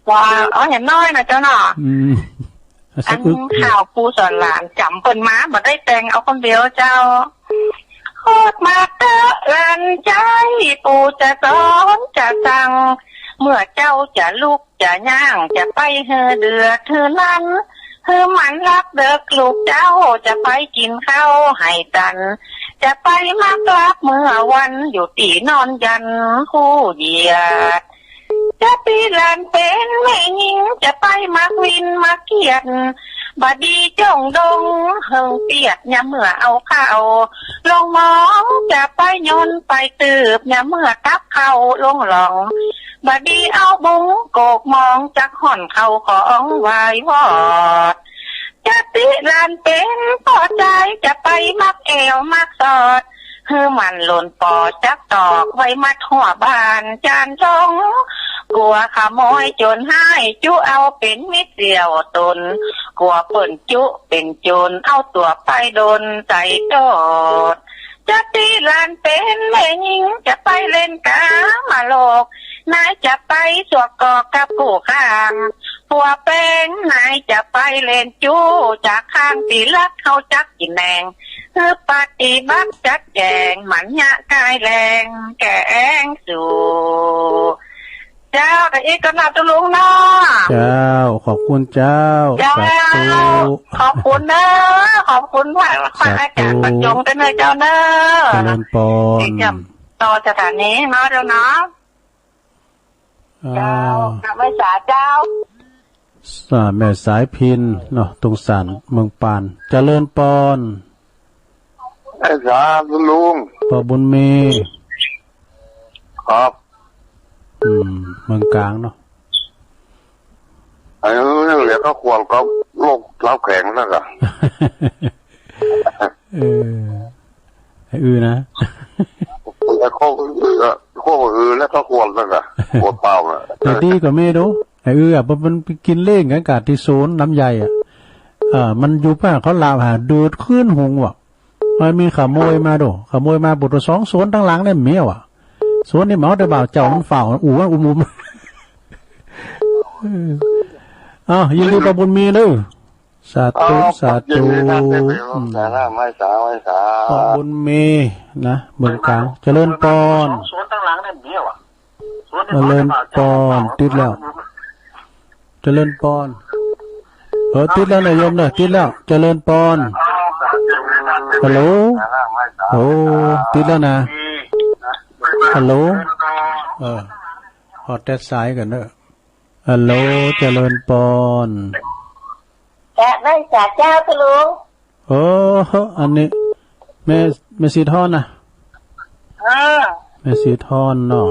ว่า เอาเห็นน้อยนะเจ้าเนาะ อืม อันข่าวครูสอนหลานจ๋ำเปิ้นมา บ่ได้แต่งเอาคนเดียวเจ้า โคตรมาเต๊อะหลานใจ๋ ปู่จะสอนจะสั่ง เมื่อเจ้าจะลุกจะย่าง จะไปหื้อเดือดหื้อนั้น หื้อมันลักเดิกลูกเจ้า จะไปกิ๋นข้าวหื้อตัน จะไปมักลับเมื่อวัน อยู่ตี้นอนยันฮู้เหยียด จะตี้หลานเป๋นแม่ญิง จะไปมักวินมักเกียด บ่ดีจ้องดงเหิงเปียด ยามเมื่อเอาข้าวลงหม้อ จะไปยนต์ไปตืบ ยามเมื่อตักข้าวลงหล่อง บ่ดีเอาบุงโกกหมอง จักฮ้อนเข้าของวายวอด จะตี้หลานเป๋นป้อจาย จะไปมักแอ่วมักสอด หื้อมันหล่นป่อจักตอก ไว้มัดหัวบ้านจานจ้อง กั๋วขโมยโจรฮ้าย จุเอาเป๋นมิตรเสี่ยวต๋น กั๋วเปิ้นจุเป๋นโจร เอาตั๋วไปโดนใส่โต้ษ จะตี้หลานเป๋นแม่ญิง จะไปเล่นกามโลก นายจะไปสวกกอกกับกู้ข้าง ผัวแป้งนายจะไปเล่นจู้ จากข้างตี้รักเฮาจักกิ๋นแหนง หื้อปฏิบัติจัดแจ๋ง มันยะกายแรงแก๋งสู่ เจ้า แต่อีกก็นับตุ๊ลุงเนาะ เจ้า ขอบคุณเจ้า เจ้า สาธุ ขอบคุณเนาะ ขอบคุณพระ พระอาจ๋ารย์ สาธุ ประจงเต้นเนาะเจ้าเนาะ เจริญปอน ติดตามต่อสถานีเนาะเจ้าเนาะ เจ้า อ้าว กราบไหว้สาเจ้า สา แม่สายพิณเนาะ ตรงศาลเมืองปาน เจริญปอน ไหว้สาลุง ป้อบุญมี ครับ อืม เมืองกลางเนาะ เออ เหลือก็ขวดก็โรคเท้าแข็งนั่นกะ เออ ไอ้อื้อนะ แล้วก็อื้อ ก็อื้อแล้วก็ขวดนั่นกะ ขวดเปล่าน่ะ แต่ดีกว่าแม่ดู ไอ้อื้ออะ มัน มันไปกิ๋นเล้งกั๋นกะตี้สวนลำไยอะ เออ มันอยู่ป่ะ เขาลาวหาดูดขึ้นหุงว่ะ มันมีขโมยมาดู ขโมยมาบุตรสองสวนตังหลังเนี่ยเมียว่ะ สวนนี่เหมาแต่บ่าวเจ้ามันเฝ้า อู่มันอุ้มๆ เออ อ้าว ยินดีกับบุญมีเด้อ สาธุ อ๋อ สาธุ ยินดีนะ อืม สาธุ ไหว้สา ไหว้สา ป้อบุญมีนะ เมืองกลาง เจริญปอน สวนตังหลังเนี่ยเมียว่ะ เจริญปอน ติดแล้ว เจริญปอน เออ ติดแล้วนะโยมเนอะ ติดแล้ว เจริญปอน ฮัลโหล โอ้ ติดแล้วนะ ฮัลโหล เออ ขอแต๊สายก่อนเนอะ ฮัลโหล เจริญปอน กราบไหว้สาเจ้าค่ะลุง โอ้ อันนี้ แม่ แม่สีทอนนะ เออ แม่สีทอนเนาะ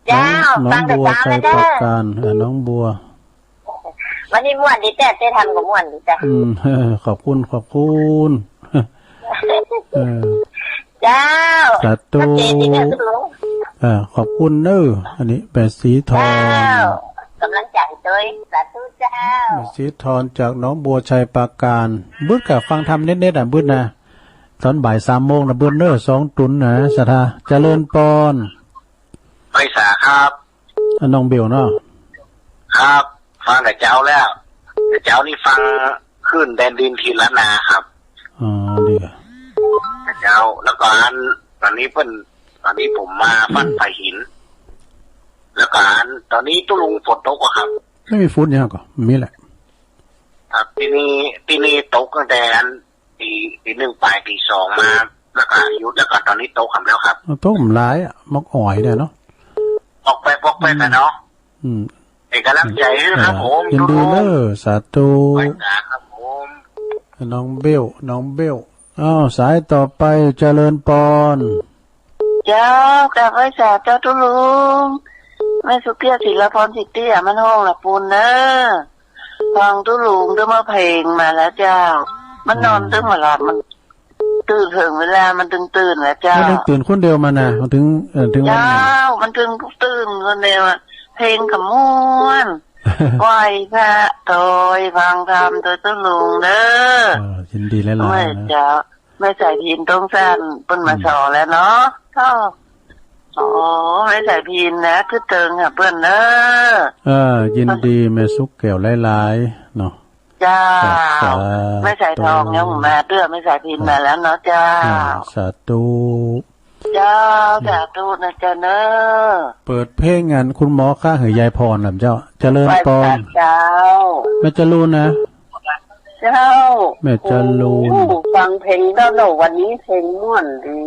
เจ้า น้อง น้องบัว ฟังแต่เช้า ชัยปราการ แล้วเด้อ เออ น้องบัว วันนี้ม่วนดีแต๊ เจ๊ทำก็ม่วนดีแต๊ อืม ขอบคุณ ขอบคุณ เออ เจ้า สาธุ ชัดเจนดีเนี่ยคุณลุง เออ ขอบคุณเนอะ อันนี้แม่สีทอน เจ้า ก๋ำลังใจ๋ตวย สาธุเจ้า แม่สีทอนจากหนองบัวชัยปราการ บึดกะฟังธรรมเน็ตๆ อ่ะ บึดนะ ต๋อนบ่ายสามโมงนะ บึดเนอะ สองตุนนะ ศรัทธา เจริญปอน ไหว้สาครับ อ่ะ น้องเบลเนาะ ครับ ฟังแต่เจ๊าแล้ว แต่เจ๊านี่ฟังคลื่นแดนดินทีละนาครับ อ๋อ ดี แต่เจ๊า แล้วก็อัน ต๋อนนี้เปิ้น ต๋อนนี้ผมมาบ้านผาหิน แล้วก็อัน ต๋อนนี้ตุ๊ลุงฝนตกอะครับ ไม่มีฝนเนี่ยก็มีแหละ ครับ ตี้นี่ ตี้นี่ตกตั้งแต่อัน ตี ตีหนึ่งปาย ตีสองมา แล้วก็หยุด แล้วก็ต๋อนนี้ตกกำแล้วครับ ตกมันหลายอะ มอกอ่อยเนี่ยเนาะ ปอกแป๊ก ปอกแป๊กอะเนาะ อืม เป๋นก๋ำลังใจ๋หื้อครับผม ยินดีเนอะ สาธุ ไหว้สาครับผม น้องเบล น้องเบล อ้าว สายต่อไป เจริญปอน เจ้า กราบไหว้สาเจ้าตุ๊ลุง แม่สุเกี้ยว ศิลปร สิทธิ อ่ะ มันห้องละปูนเนอะ ฟังตุ๊ลุงตึงมาเพลงมาแล้วเจ้า มันนอน อืม ตึงบ่หลับ มัน ตื่นเถิงเวลามันตึงตื่นแหละเจ้า มันตึงตื่นคนเดียวมานะ มันตึง เอ่อ ตึงวัน เจ้า มันตึงตื่นคนเดียวอะ เพลงก็ม่วน ไหว้พระตวย ฟังธรรมตวยตุ๊ลุงเด้อ เออ ยินดีหลายๆ นะ แม่เจ้า แม่สายพิณตรงศาลเปิ้นมา อืม ส่อแล้วเนาะ เจ้า อ๋อ แม่สายพิณนะ คือเติงหาเปิ้นเนอะ เออ ยินดีแม่สุเกี้ยวหลายๆ เนาะ เจ้า สาธุ แม่สายทองยังมาเตื้อ แม่สายพิณมาแล้วเนาะเจ้า อ่า สาธุ เจ้า สาธุนะเจ้าเนอะ เปิดเพลงอันคุณหมอคะหือยายพรน่ะเจ้า เจริญปอน ไหว้พระเจ้า แม่จรูนนะ เจ้า แม่จรูน โอ้ ฟังเพลงแล้วเนาะ วันนี้เพลงม่วนดี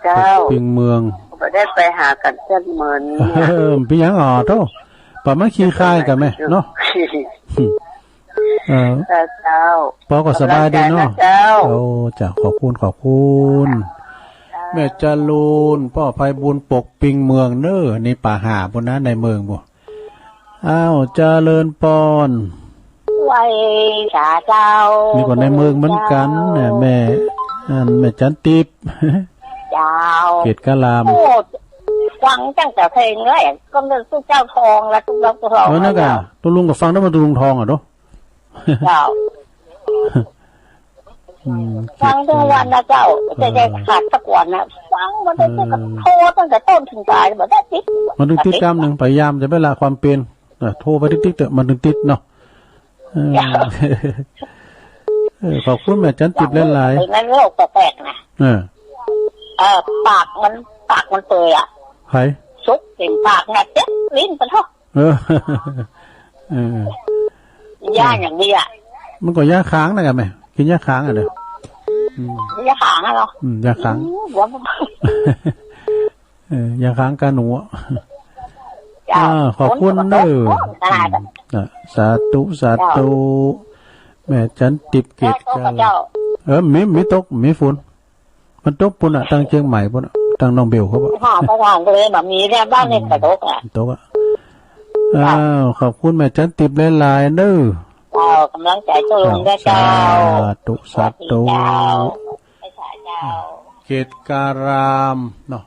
เจ้า ปิงเมือง บ่ได้ไปหากั๋นจักเหมือน เออ เป๋นหยังอ๋อ โธ่ ปะมาขี้คายกั๋นแม่เนาะ เออ เจ้า ปอก็สบายดีเนาะ เจ้า โอ้ จ้ะ ขอบคุณ ขอบคุณ เจ้า แม่จรูน ป้อไพบูลย์ ปกปิงเมืองเน้อ นี่ป่าห่าปู้นนะ ในเมืองปู้น อ้าว เจริญปอน ไหว้สาเจ้า นี่ก็ในเมืองเหมือนกั๋นนะ แม่ อัน แม่จันติบ เจ้า เกตกะลาม โอ้ ฟังตั้งแต่เพลงแรก ก็นึกตุ๊เจ้าทองละ ตุ๊เจ้าทอง เออ นั่นกะ ตุ๊ลุงก็ฟังได้มาตุ๊ลุงทองอะเนาะ เจ้า อืม ฟังทุกวันนะเจ้า เออ จะได้ขาดสักวันนะ ฟังมาได้ เออ โทรตั้งแต่ต้นถึงปลาย บ่ได้ติด มันตึงติดกำนึ่ง พยายามจะไปละความเปลี่ยน เออ โทรไปติ๊กๆ เต๊อะ มันตึงติดเนาะ เออ เจ้า เออ ขอบคุณแม่จันติบหลายๆ ในโลกแปลกๆ นะ เออ เออ ปากมัน ปากมันเปื่อยอะ ไผ สุกเต็มปากนะ เจ็บลิ้นไปเถอะ เออ เออ ยาอย่างดีอะ มันก็ยาขางนะกะแม่ กิ๋นยาขางอะเนาะ อืม ยาขางอะเนาะ อืม ยาขาง อืม หัวมัน เออ ยังค้างกาหนู เจ้า อ่า ขอบคุณเน้อ อืม น่ะ สาธุ สาธุ เจ้า แม่จันติบเกตกา เจ้า เออ มี มีตก มีฝน มันตกปู้นน่ะ ตางเจียงใหม่ปู้นน่ะ ตางน้องเบลเขาบอก ค่ะ ประธานก็เลยแบบมีเนี่ย บ้านเนี่ย อืม กระตกอ่ะ ตกอ่ะ เจ้า อ้าว ขอบคุณแม่จันติบหลายๆ เน้อ เจ้า กำลังใจ๋เจ้าลุงด้วยเจ้า สาธุ สาธุ สวัสดีเจ้า เกตการามเนาะ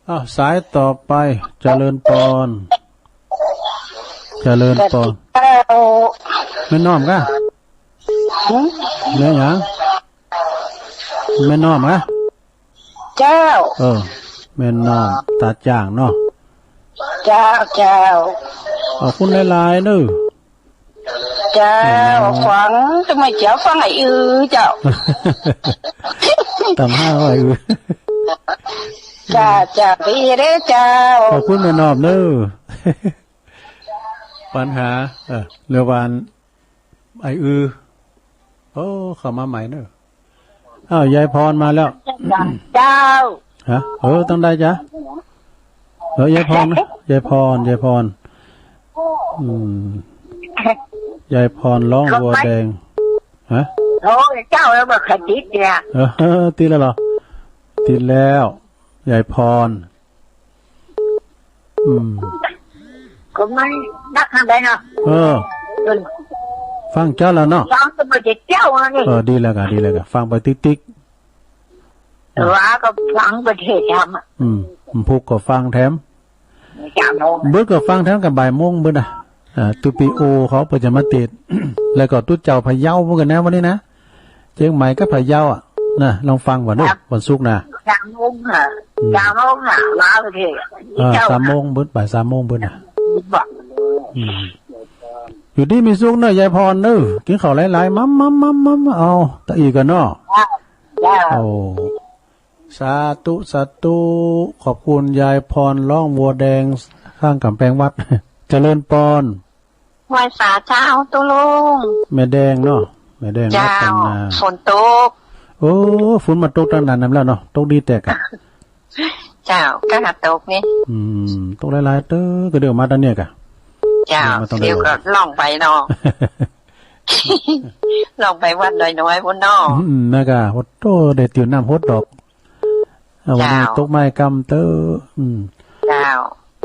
อ้าว สายต่อไป เจริญปอน เจริญปอน เจ้า แม่น้อมกะ หืม แม่หยัง แม่น้อมกะ เจ้า เออ แม่น้อมตาจ่างเนาะ เจ้า เจ้า ขอบคุณหลายๆ เน้อ เจ้า แม่น้อม ฟัง ทำไมเจ้าฟังไอ้อือเจ้า ตำห้าไอ้อือ เจ้า เจ้า พี่เด้อเจ้า ขอบคุณแม่น้อมเน้อ ปัญหา เออ เรือวาน ไอ้อือ โอ้ เข้ามาใหม่เน้อ อ้าว ยายพรมาแล้ว เจ้า ฮะ เออ ต้องได้จ้ะ เออ ยายพรนะ ยายพร ยายพร อืม ยายพรร้องวัวแดง ฮะ โอ้ย เจ้า แล้วบอกขดิดเนี่ย เออ ติดแล้วเหรอ ติดแล้ว ยายพร อืม ก็ไม่นักทางใดเนาะ เออ เออ ฟังเจ้าแล้วเนาะ ฟังก็ไม่ได้เจ้าแล้วนี่ เออ ดีแล้วกะ ดีแล้วกะ ฟังไปติ๊กๆ เออ ว่าก็ฟังประเทศธรรมอ่ะ อืม พุกก็ฟังแถม เจ้าโน้น เบิดก็ฟังแถมกับบ่ายโมงเบิดอ่ะ อ่า ตุ๊ปีโอเขาเปิ้นจะมาเตสน์ แล้วก็ตุ๊เจ้าพะเยาเหมือนกั๋นนะวันนี้นะ เจียงใหม่กับพะเยาอ่ะ นะ ลองฟังก่อนเน้อ ครับ วันศุกร์นะ สามโมงค่ะ อืม สามโมงค่ะ ลาวประเทศ เออ เจ้า สามโมงเบิด บ่ายสามโมงเบิดนะ บอก อืม อยู่ดีมีสุขเน้อ ยายพรเน้อ กิ๋นข้าวหลายๆ มัมมัมมัมมัม เอา ตะอี้ก่อนเนาะ เจ้า โอ้ สาธุ สาธุ ขอบคุณยายพรร้องวัวแดงข้างก๋ำแปงวัด เจริญปอน ไหว้สาเจ้าตุ๊ลุง แม่แดงเนาะ แม่แดง เจ้า รัตนา ฝนตก โอ้ ฝนมาตกตั้งนานนำแล้วเนาะ ตกดีแต๊กะ เจ้า ก็หาตกนี่ อืม ตกหลายๆ เต๊อะ ก็เดี๋ยวมาตางเนี้ยกะ เจ้า เดี๋ยวมาตาง เดี๋ยวก็ล่องไปเนาะ ล่องไปวัดดอยน้อยพุ้นเนาะ อืม นั่นกะ โอ้โห ได้ติวน้ำฮดดอก เอาวันนี้ เจ้า ตกไม้กำเต๊อะ อืม เจ้า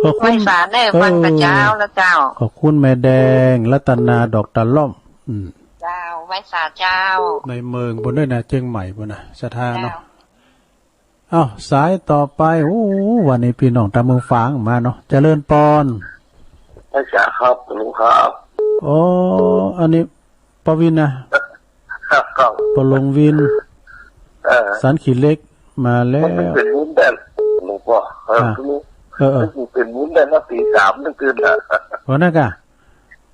ขอบคุณ ไหว้สาเน้อ เออ ฟังตะเจ้าแล้วเจ้า ขอบคุณแม่แดง รัตนา ดอกตะล่อม อืม เจ้า ไหว้สาเจ้า ในเมืองปู้นด้วยนะ เจียงใหม่ปู้นนะ ศรัทธาเนาะ เจ้า เอ้า สายต่อไป โอ้ วันนี้ปี้น้องตางเมืองฝางมาเนาะ เจริญปอน อาจ๋ารย์ครับ ลุงครับ โอ้ อันนี้ ป้อวินนะ ครับ ครับ ป้อหลวงวิน เออ สันขี้เหล็ก มาแล้ว มันเป๋นบุญได้ หลวงป้อ เออ อ่ะ คือ เออ เออ มันเป๋นบุญได้นะ ตีสามยังตื่นนะ วันนั้นกะ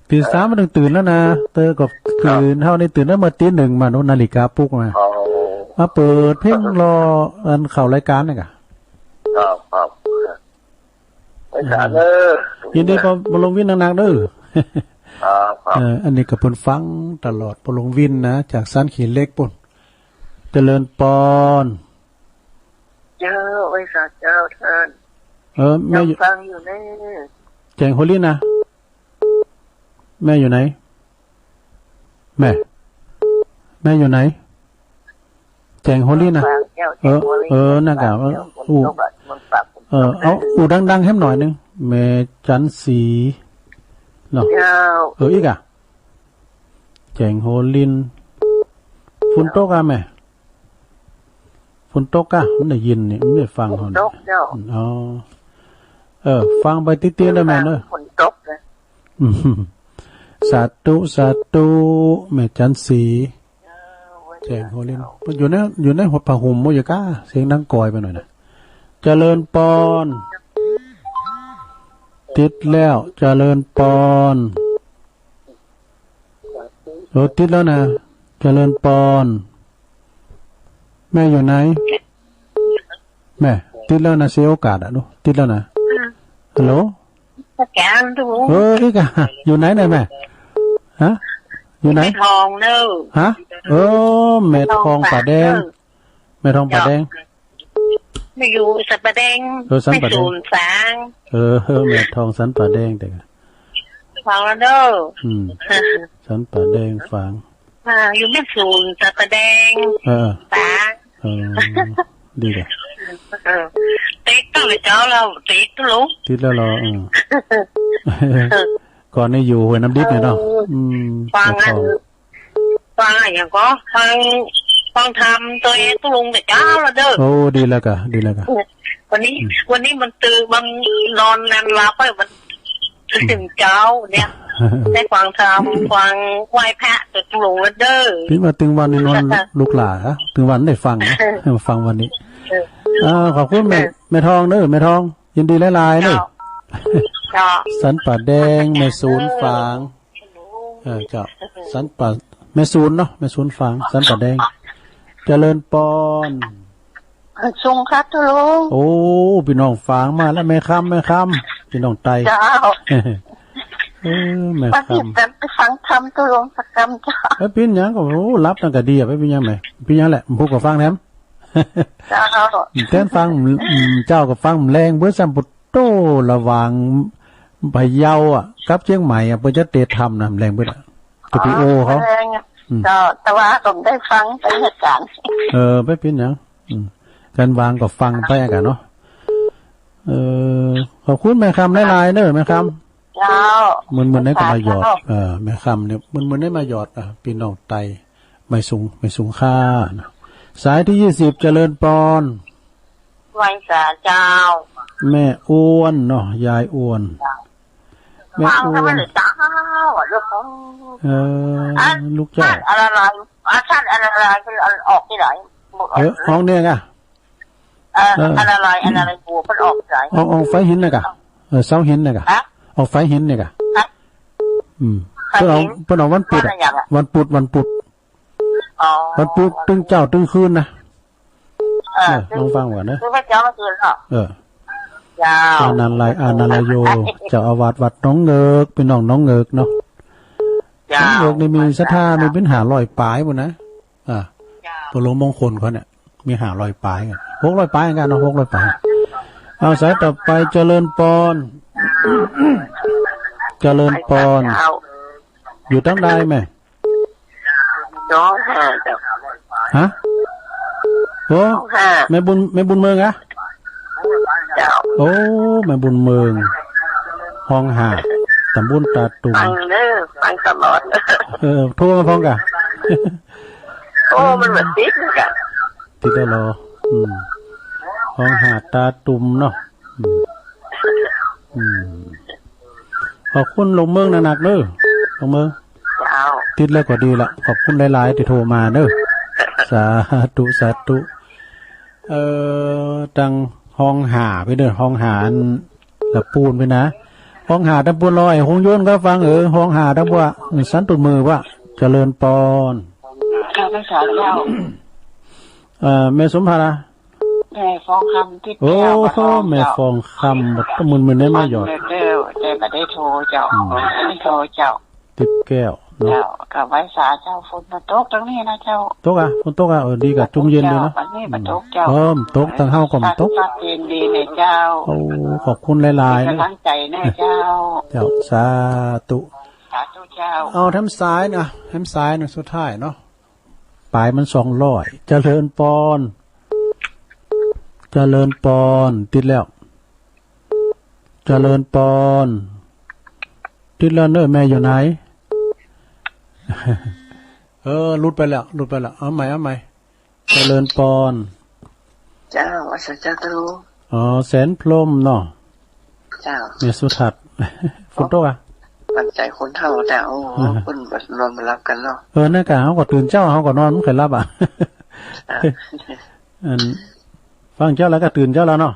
ตีสามมันต้องตื่นแล้วนะ เตอก็ตื่น เฮานี่ตื่นตั้งเมื่อตีหนึ่งมาโน่น นาฬิกาปลุกมา อ๋อ มาเปิดเพลงรออันเข้ารายการนี่กะ ครับ ครับ ไปสาเด้อ ยินดีกับป้อหลวงวินนักๆ เด้อ ครับ ครับ เออ อันนี้ก็เปิ้นฟังตลอด ป้อหลวงวินนะ จากสันขี้เหล็กปู้น เจริญปอน เจ้า ไหว้สาเจ้าต้าน เออ แม่อยู่ ยังฟังอยู่เน้อ แจ๋งโฮลิ่นนะ แม่อยู่ไหน แม่ แม่อยู่ไหน แจ๋งโฮลิ่นนะ ฟังเจ้า เออ แจ๋งโฮลิ่น เออ นั่นกะ ฟังเจ้า อู้ ฝนตกอะ มันปรับ เออ เอา อู้ดังๆ แหมหน่อยนึ่ง แม่จันสี เนาะ เจ้า เออ อีกอะ แจ๋งโฮลิ่น ฝนตกอะแม่ ฝนตกอะ มันได้ยินนี่ มันได้ฟัง ฝนตกเจ้า อ๋อ เออ ฟังไปติ๊ดๆ ได้แม่เนอะ ฝนตกนะ อืม สาธุ สาธุ แม่จันสี แจ๋งโฮลิ่น อยู่ใน อยู่ในหัวผ้าห่มบ่อยู่ก้า เสียงดังก่อยไปหน่อยนะ เจริญปอน ติดแล้ว เจริญปอน โอ้ ติดแล้วนะ เจริญปอน แม่อยู่ไหน แม่ ติดแล้วนะ เสียโอกาสอะ ดู ติดแล้วนะ ฮัลโหล อาจ๋ารย์ดู เออ อีกอะ อยู่ไหนเนี่ยแม่ ฮะ อยู่ไหน แม่ทองเนอะ ฮะ เออ แม่ทองป่าแดง แม่ทองป่าแดง เจ้า แม่อยู่สันป่าแดง เออ สันป่าแดง แม่สูนฝาง เออ แม่ทองสันป่าแดง แต่ ฟังแล้วเด้อ อืม สันป่าแดงฝาง อ่า อยู่แม่สูนสันป่าแดง เออ ฝาง เออ ดีเลย เออ ติดตั้งแต่เจ๊าแล้ว ติดลุง ติดแล้วเหรอ เออ เออ ก่อนนี่อยู่ห้วยน้ำดิบเนี่ยเนาะ เออ อืม ฟังอัน แม่ทอง ฟังอะหยังก่อ ฟัง ฟังธรรมตวยตุ๊ลุงแต่เจ๊าแล้วเด้อ โอ้ ดีแล้วก่ะ ดีแล้วก่ะ วันนี้ อืม วันนี้มันตื่น มันนอนนอนหลับไป มัน อืม ตื่นเจ๊าเนี่ย ได้ฟังธรรม ฟังไหว้พระตวยตุ๊ลุงแล้วเด้อ ปิ้นว่าตึงวันนี่นอน ลูกหล่าฮะ ตึงวันได้ฟังนะ ให้มาฟังวันนี้ เออ อ่า ขอบคุณแม่ เออ แม่ทองเด้อ แม่ทอง ยินดีหลายๆเด้อ เจ้า เจ้า สันป่าแดง แม่สูนฝาง เออ เจ้า สันป่า แม่สูนเนาะ แม่สูนฝาง สันป่าแดง เจริญปอน เออ ทรงครับตุ๊ลุง โอ้ ปี้น้องฝางมาแล้ว แม่คำ แม่คำ ปี้น้องไต เจ้า เออ แม่คำ มาติดกันไปฟังธรรมตุ๊ลุงสักกำเจ้า เอ้ย ปิ้นหยังก็ โอ้ หลับตั้งแต่ดีอะ ปิ้นหยังแหม ปิ้นหยังแหละ ผู้ก็ฟังแถม เจ้า แทนฟัง อืม เจ้าก็ฟังแรงเบิดซ้ำ ปุโต ระหว่างพะเยาอะ กับเจียงใหม่อะ เปิ้นจะเตะธรรมนะ แรงเบิดอะ สตูดิโอเขา แรงอะ อืม เจ้า แต่ว่าผมได้ฟังไปเหตุการณ์ เออ ไม่เป็นหยัง อืม การวางก็ฟังไปอะกะเนาะ เออ ขอบคุณแม่คำหลายๆเด้อ แม่คำ เจ้า มึนๆได้ก็มาหยอด เจ้า เออ แม่คำเนี่ย มึนๆได้มาหยอด อ่ะ ปี้น้องไต ไม่สูง ไม่สูงค่านะ สายที่ยี่สิบ เจริญปอน ไหว้สาเจ้า แม่อ้วนเนาะ ยายอ้วน เจ้า แม่อ้วน วางทำไมเหรอเจ้า เออ อัน ลูกเจ้า อันอะไร อันท่านอะไร คืออันออกตี้ไหน เออ ห้องเนี่ยไง เออ เออ อันอะไร อันอะไร บัวมันออกตี้ไหน ออก ออกฝายหินน่ะกะ เออ เสาหินน่ะกะ ฮะ ออกฝายหินเนี่ยกะ ฮะ อืม ฝายหิน เปิ้นเอา เปิ้นเอาวันปุธอะ วันอะไรอย่างอะ วันปุธ วันปุธ อ๋อ วันปุธ ตึงเจ๊าตึงคืนนะ เออ เออ ลองฟังก่อนนะ คือพระเจ้าเมื่อคืนเหรอ เออ เจ้า อานันทราย อานันทรายโย เจ้าอาวาสวัดหนองเงือก ปี้น้องหนองเงือกเนาะ เจ้า หนองเงือกนี่มีศรัทธา มีเปิ้นห้าร้อยปายปุ้นนะ อ่า เจ้า ตกลงมงคลเขาเนี่ย มีห้าร้อยปายกัน หกร้อยปายกันเนาะ หกร้อยปาย เอาสายต่อไป เจริญปอน เจริญปอน เจ้า อยู่ตังใดแม่ ห้องห้าเจ้า ฮะ โอ้ ห้องห้า แม่บุญ แม่บุญเมืองอะ เจ้า โอ้ แม่บุญเมือง ห้องห้า ตำบลตาตุ่ม ฟังเด้อ ฟังตลอด เออ โทรมาพร้อมกะ โอ้ มันบ่ติดกะ ติดแล้วเหรอ อืม ห้องห้าตาตุ่มเนาะ อืม อืม ขอบคุณลุงเมืองหนักๆเด้อ ลุงเมือง เจ้า ติดแล้วก็ดีละ ขอบคุณหลายๆตี้โทรมาเด้อ สาธุ สาธุ เอ่อ ตังห้องห้าไปเด้อ ห้องห้าอันละปูนไปนะ ห้องห้าตำบลลอย คงโยนก็ฟัง เออ ห้องห้าตำบล สันตุ่มมือวะ เจริญปอน ข้าพเจ้า เอ่อ แม่สมภาระ แม่ฟองคำ ติ๊บแก้ว โอ้ มาทอง แม่ เจ้า ฟองคำ มึนๆได้มาหยอด เด้อ แต่บ่ได้โทรเจ้า อืม บ่ได้โทรเจ้า ติ๊บแก้วเนาะ เจ้า กับไหว้สาเจ้า ฝนบ่ตกตังนี้นะเจ้า ตกอะ ฝนตกอะ เออ ดีกะ จุ่มเย็นดีเนาะ บ่ตกเจ้า อืม บ่ตกเจ้า เออ บ่ตก ตังเฮาก็บ่ตก เย็นดีนะเจ้า โอ้ ขอบคุณหลายๆ มีกำลังใจ๋นะเจ้า เจ้า สาธุ สาธุเจ้า เอาแถมสายนะ แถมสายนะ สุดท้ายเนาะ ป๋ายมันสองร้อย เจริญปอน เจริญปอน ติดแล้ว เจริญปอน ติดแล้วเนอะ แม่อยู่ไหน เออ หลุดไปแล้ว หลุดไปแล้ว เอาใหม่ เอาใหม่ เจริญปอน เจ้า ว่าสาเจ้าตุ๊ลุง อ๋อ แสนพรหมเนาะ เจ้า แม่สุทัศน์ ฝนตกอะ ปัจจัยคนเฒ่าแต่ โอ้ อ่า คนบ่นอนบ่หลับกันเนาะ เออ นั่นกะ เฮาก็ตื่นเจ๊า เฮาก็นอนบ่ค่อยหลับอะ อ่า อัน ฟังเจ๊าแล้วก็ตื่นเจ๊าแล้วเนาะ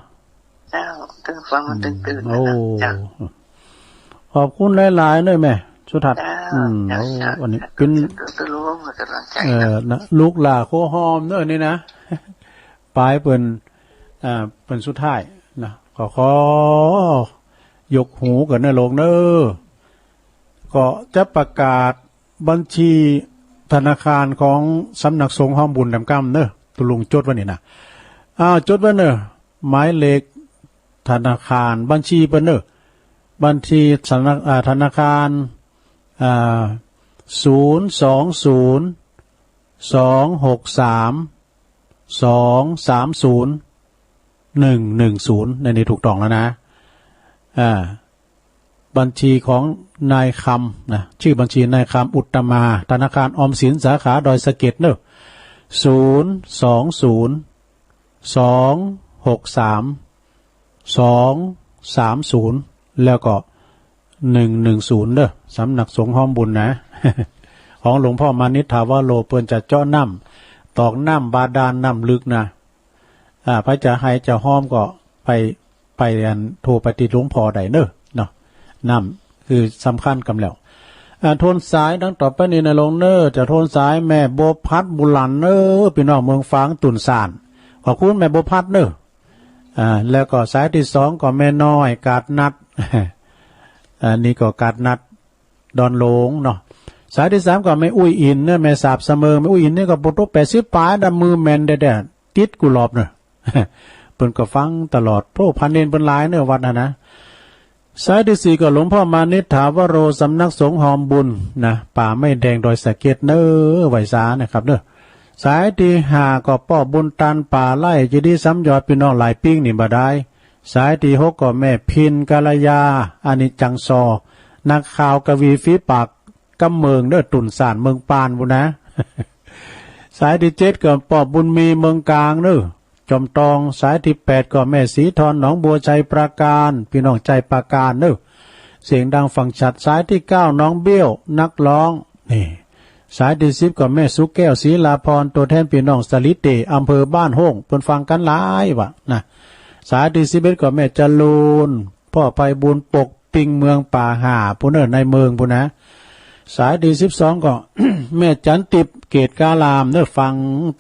เจ้า ตื่นฟังมันตื่นตื่น อืม โอ้ เจ้า ขอบคุณหลายๆเด้อแม่สุทัศน์ เจ้า อืม เจ้า โอ้ เจ้า วันนี้ เจ้า เป็น เจ้า เจ้า เจ้า เจ้า เจ้า เอ่อ นะ ลูกหล้าโคหอมเด้อนี่นะ ป๋ายเปิ้น อ่า เปิ้นสุดท้ายนะ ขอ ขอยกหูก่อนนะลูกเด้อ ก็จะประกาศบัญชีธนาคารของสำนักสงฆ์ฮ้อมบุญแหลมก้ำเนอะ ตุ๊ลุงจดไว้นี่นะ อ้าว จดไว้เนอะ หมายเลขธนาคาร บัญชีเปิ้นเน่อ บัญชีธนา- อ่า ธนาคาร อ่า ศูนย์สองศูนย์ สองหกสาม สองสามศูนย์ หนึ่งหนึ่งศูนย์ ในนี้ถูกต้องแล้วนะ อ่า บัญชีของนายคำนะ ชื่อบัญชีนายคำ อุตตมา ธนาคารออมสิน สาขาดอยสะเก็ดเน่อ ศูนย์สองศูนย์ สองหกสาม สองสามศูนย์ แล้วก็ หนึ่งหนึ่งศูนย์ เน่อ สำนักสงฆ์ฮ้อมบุญนะ ของหลวงพ่อมานิษฐาวโร เปิ้นจะเจาะน้ำ ตอกน้ำบาดาลน้ำลึกนะ อ่า ใผจะไห้จะฮ้อมก็ไป ไปอัน โทรไปติดหลวงพ่อได้เน่อ เนาะ น้ำคือสำคัญกำแล้ว อ่า โทนสายดังต่อไปนี้นะหลวงเน่อ จะโทนสายแม่บัวพัดบุหลันเน่อ ปี้น้องเมืองฝางตุ่นซ่าน ขอบคุณแม่บัวพัดเน่อ อ่า แล้วก็สายตี้สองก็แม่น้อยกาดนัด อันนี้ก็กาดนัด ดอนหลวงเนาะ สายตี้สามก็แม่อุ้ยอินเน่อ แม่สาบสะเมิง แม่อุ้ยอินนี่ก็ปู๊ตุ๊แปดสิบป๋ายดำ มือแม่นแต๊ๆ ติดกู้รอบเน่อ เปิ้นก็ฟังตลอด โอ้ พระเณรเปิ้นหลายเน่อวัดหั้นนะ สายตี้สี่ก็หลวงพ่อมานิษฐาวโร สำนักสงฆ์ฮ้อมบุญนะ ป่าไม้แดงดอยสะเก็ดเน่อ ไหว้สานะครับเน่อ สายตี้ห้าก็ป้อบุญตานป่าไร่ เจดีย์สามยอด ปี้น้องหลายปิ้งนี่บ่ดาย สายตี้หกก็แม่พินกัลยา อานิจจังซอ นักข่าวกวีฝีปากกำเมิงเน่อ ตุ่นซ่านเมืองปานปู๊นนะ สายตี้เจ็ดก็ป้อบุญมีเมืองกลางเน่อ จอมตอง สายตี้แปดก็แม่ศรีทอนหนองบัว ชัยปราการ ปี้น้องชัยปราการเน่อ เสียงดังฟังชัด สายตี้เก้าน้องเบี้ยว นักร้อง นี่ สายตี้สิบก็แม่สุแก้ว ศรีลาพร ตั๋วแทนปี้น้องสะหลีเต๋ อำเภอบ้านโฮ่ง เปิ้นฟังกั๋นหลายว่ะนะ สายตี้สิบเอ็ดก็แม่จรูน ป้อไพบูลย์ ปกปิง เมืองป่าห่าปู๊นเน่อ ในเมืองปู๊นนะ สายตี้สิบสองก็ แม่จันติบ เกตการามเน่อ ฟัง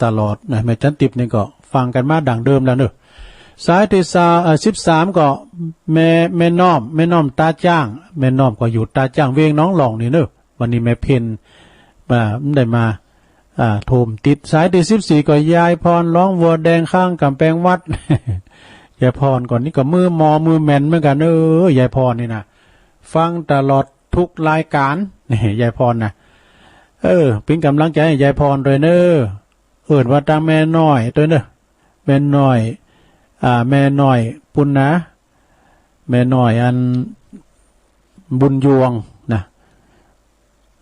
ตลอดนะ แม่จันติบนี่ก็ฟังกั๋นมาดั้งเดิมแล้วเน่อ สายตี้ซาว เอ่อ สิบสามก็แม่ แม่น้อม แม่น้อมต๋าจ้าง แม่น้อมก็อยู่ต๋าจ้าง เวียงหนองหล่องนี่เน่อ วันนี้แม่เพ็ญ อ่า ได้มา อ่า โทรมติด สายตี้สิบสี่ก็ยายพร ร้องวัวแดง ข้างก๋ำแปงวัด ยายพรก่อนนี้ก็มือหมอมือแม่นเหมือนกั๋น เออ ยายพรนี่นะ ฟังตลอดทุกรายก๋าน นี่ ยายพรนะ เออ เป๋นก๋ำลังใจ๋ใหยายพรตวยเน่อ เอิ้นว่าตางแม่น้อยตวยเน่อ แม่น้อย อ่า แม่น้อยปู๊นนะ แม่น้อยอันบุญยวงนะ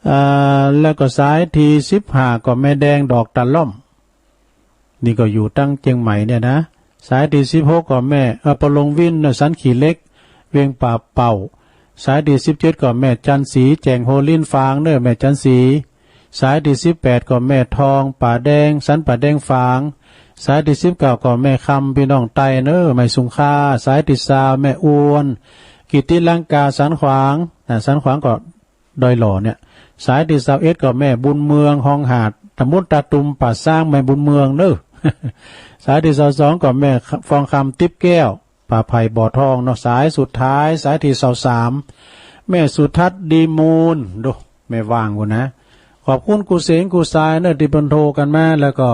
อ่า แล้วก็สายตี้สิบห้าก็แม่แดงดอกตะล่อม นี่ก็อยู่ตางเจียงใหม่เนี่ยนะ สายตี้สิบหกก็แม่ เอ่อ ปะลงวินเน่อ สันขี้เหล็ก เวียงป่าเป้า สายตี้สิบเจ็ดก็แม่จันทร์ศรี แจ่งโฮลิ้นฝางเน่อ แม่จันทร์ศรี สายตี้สิบแปดก็แม่ทอง ป่าแดง สันป่าแดงฝาง สายตี้สิบเก้าก็แม่คำ ปี้น้องใต้เน่อ ไม้สุงค่า สายตี้ซาวแม่อ้วน กิตติลังกา สันขวาง อ่า สันขวางก็ ดอยหล่อเนี่ย สายตี้ซาวเอ็ดก็แม่บุญเมือง ฮองหาด ตำบลตาตุ่ม ป่าซาง แม่บุญเมืองเน่อ สายตี้ซาวสองก็แม่ฟองคำ ติ๊บแก้ว ป่าไผ่บ่อทองเนาะ สายสุดท้าย สายตี้ซาวสาม แม่สุทัศน์ ดีมูล ดู แม่ว่างกูนะ ขอบคุณกู้เสียงกู้สายเน่อ ตี้เปิ้นโทรกั๋นมา แล้วก็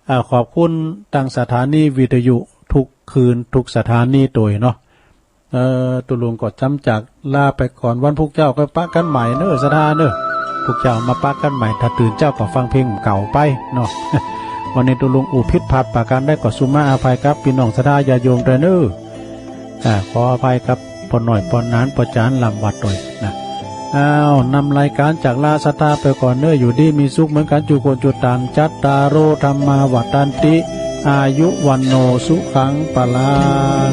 อ่า ขอบคุณตางสถานีวิทยุทุกคืนทุกสถานีตวยเนาะ เอ่อ ตุ๊ลุงก็จำจากลาไปก่อน วันพุธเจ้าก็ปะกั๋นใหม่เน่อ ศรัทธาเน่อ พุธเจ้ามาปะกั๋นใหม่ ถ้าตื่นเจ๊าก็ฟังเพลงเก่าไปเนาะ วันนี้ตุ๊ลุงอู้ผิดพลาดประก๋านใดก็สุมาอภัยกับปี้น้องศรัทธาญาติโยมตวยเน่อ อ่า ขออภัยกับป้อน้อย ป้อหนาน ป้อจ๋าน ลำวัดตวยนะ อ้าว นำรายก๋านจากลาศรัทธาไปก่อนเน่อ อยู่ดีมีสุขเหมือนกั๋นจุคนจุตาน จัตตาโร ธัมมา วัฑฒันติ อายุ วัณโณ สุขัง พลัง